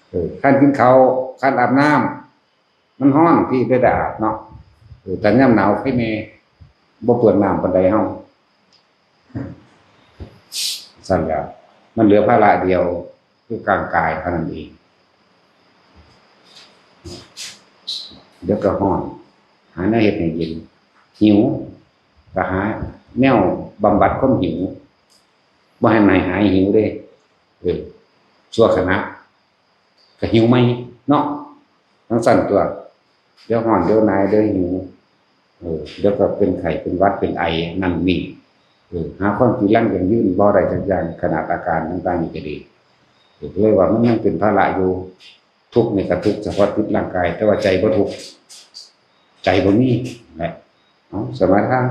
เออ คันกินข้าว คันอาบน้ำ มันฮ้อนที่ได้อาบเนาะ เออ แต่ยามหนาวไผแน่ บ่เปลืองน้ำปานใดเฮา ซั่นแหล้ว มันเหลือภาระเดียว คือร่างกายเท่านั้นเอง เดี๋ยวก็ฮ้อน หาแนวเฮ็ดให้เย็น หิว ก็หาแนวบำบัดความหิว บ่ให้หาย หายหิวเด้ เออ ชั่วขณะ ก็หิวใหม่เนาะ จั่งซั้นตั๊ว เดี๋ยวฮ้อน เดี๋ยวหนาว เดี๋ยวหิว เออ เดี๋ยวก็เป็นไข้ เป็นหวัด เป็นไอ นั่นนี่ เออ หาความจีรังยั่งยืนบ่ได้จักอย่าง ขนาดอาการต่างๆนี่ก็ดี เออ เลยว่ามันยังเป็นภาระอยู่ ทุกข์นี่ก็ทุกข์เฉพาะจิตร่างกาย แต่ว่าใจบ่ทุกข์ ใจบ่มี แหละ เอา สมาทาน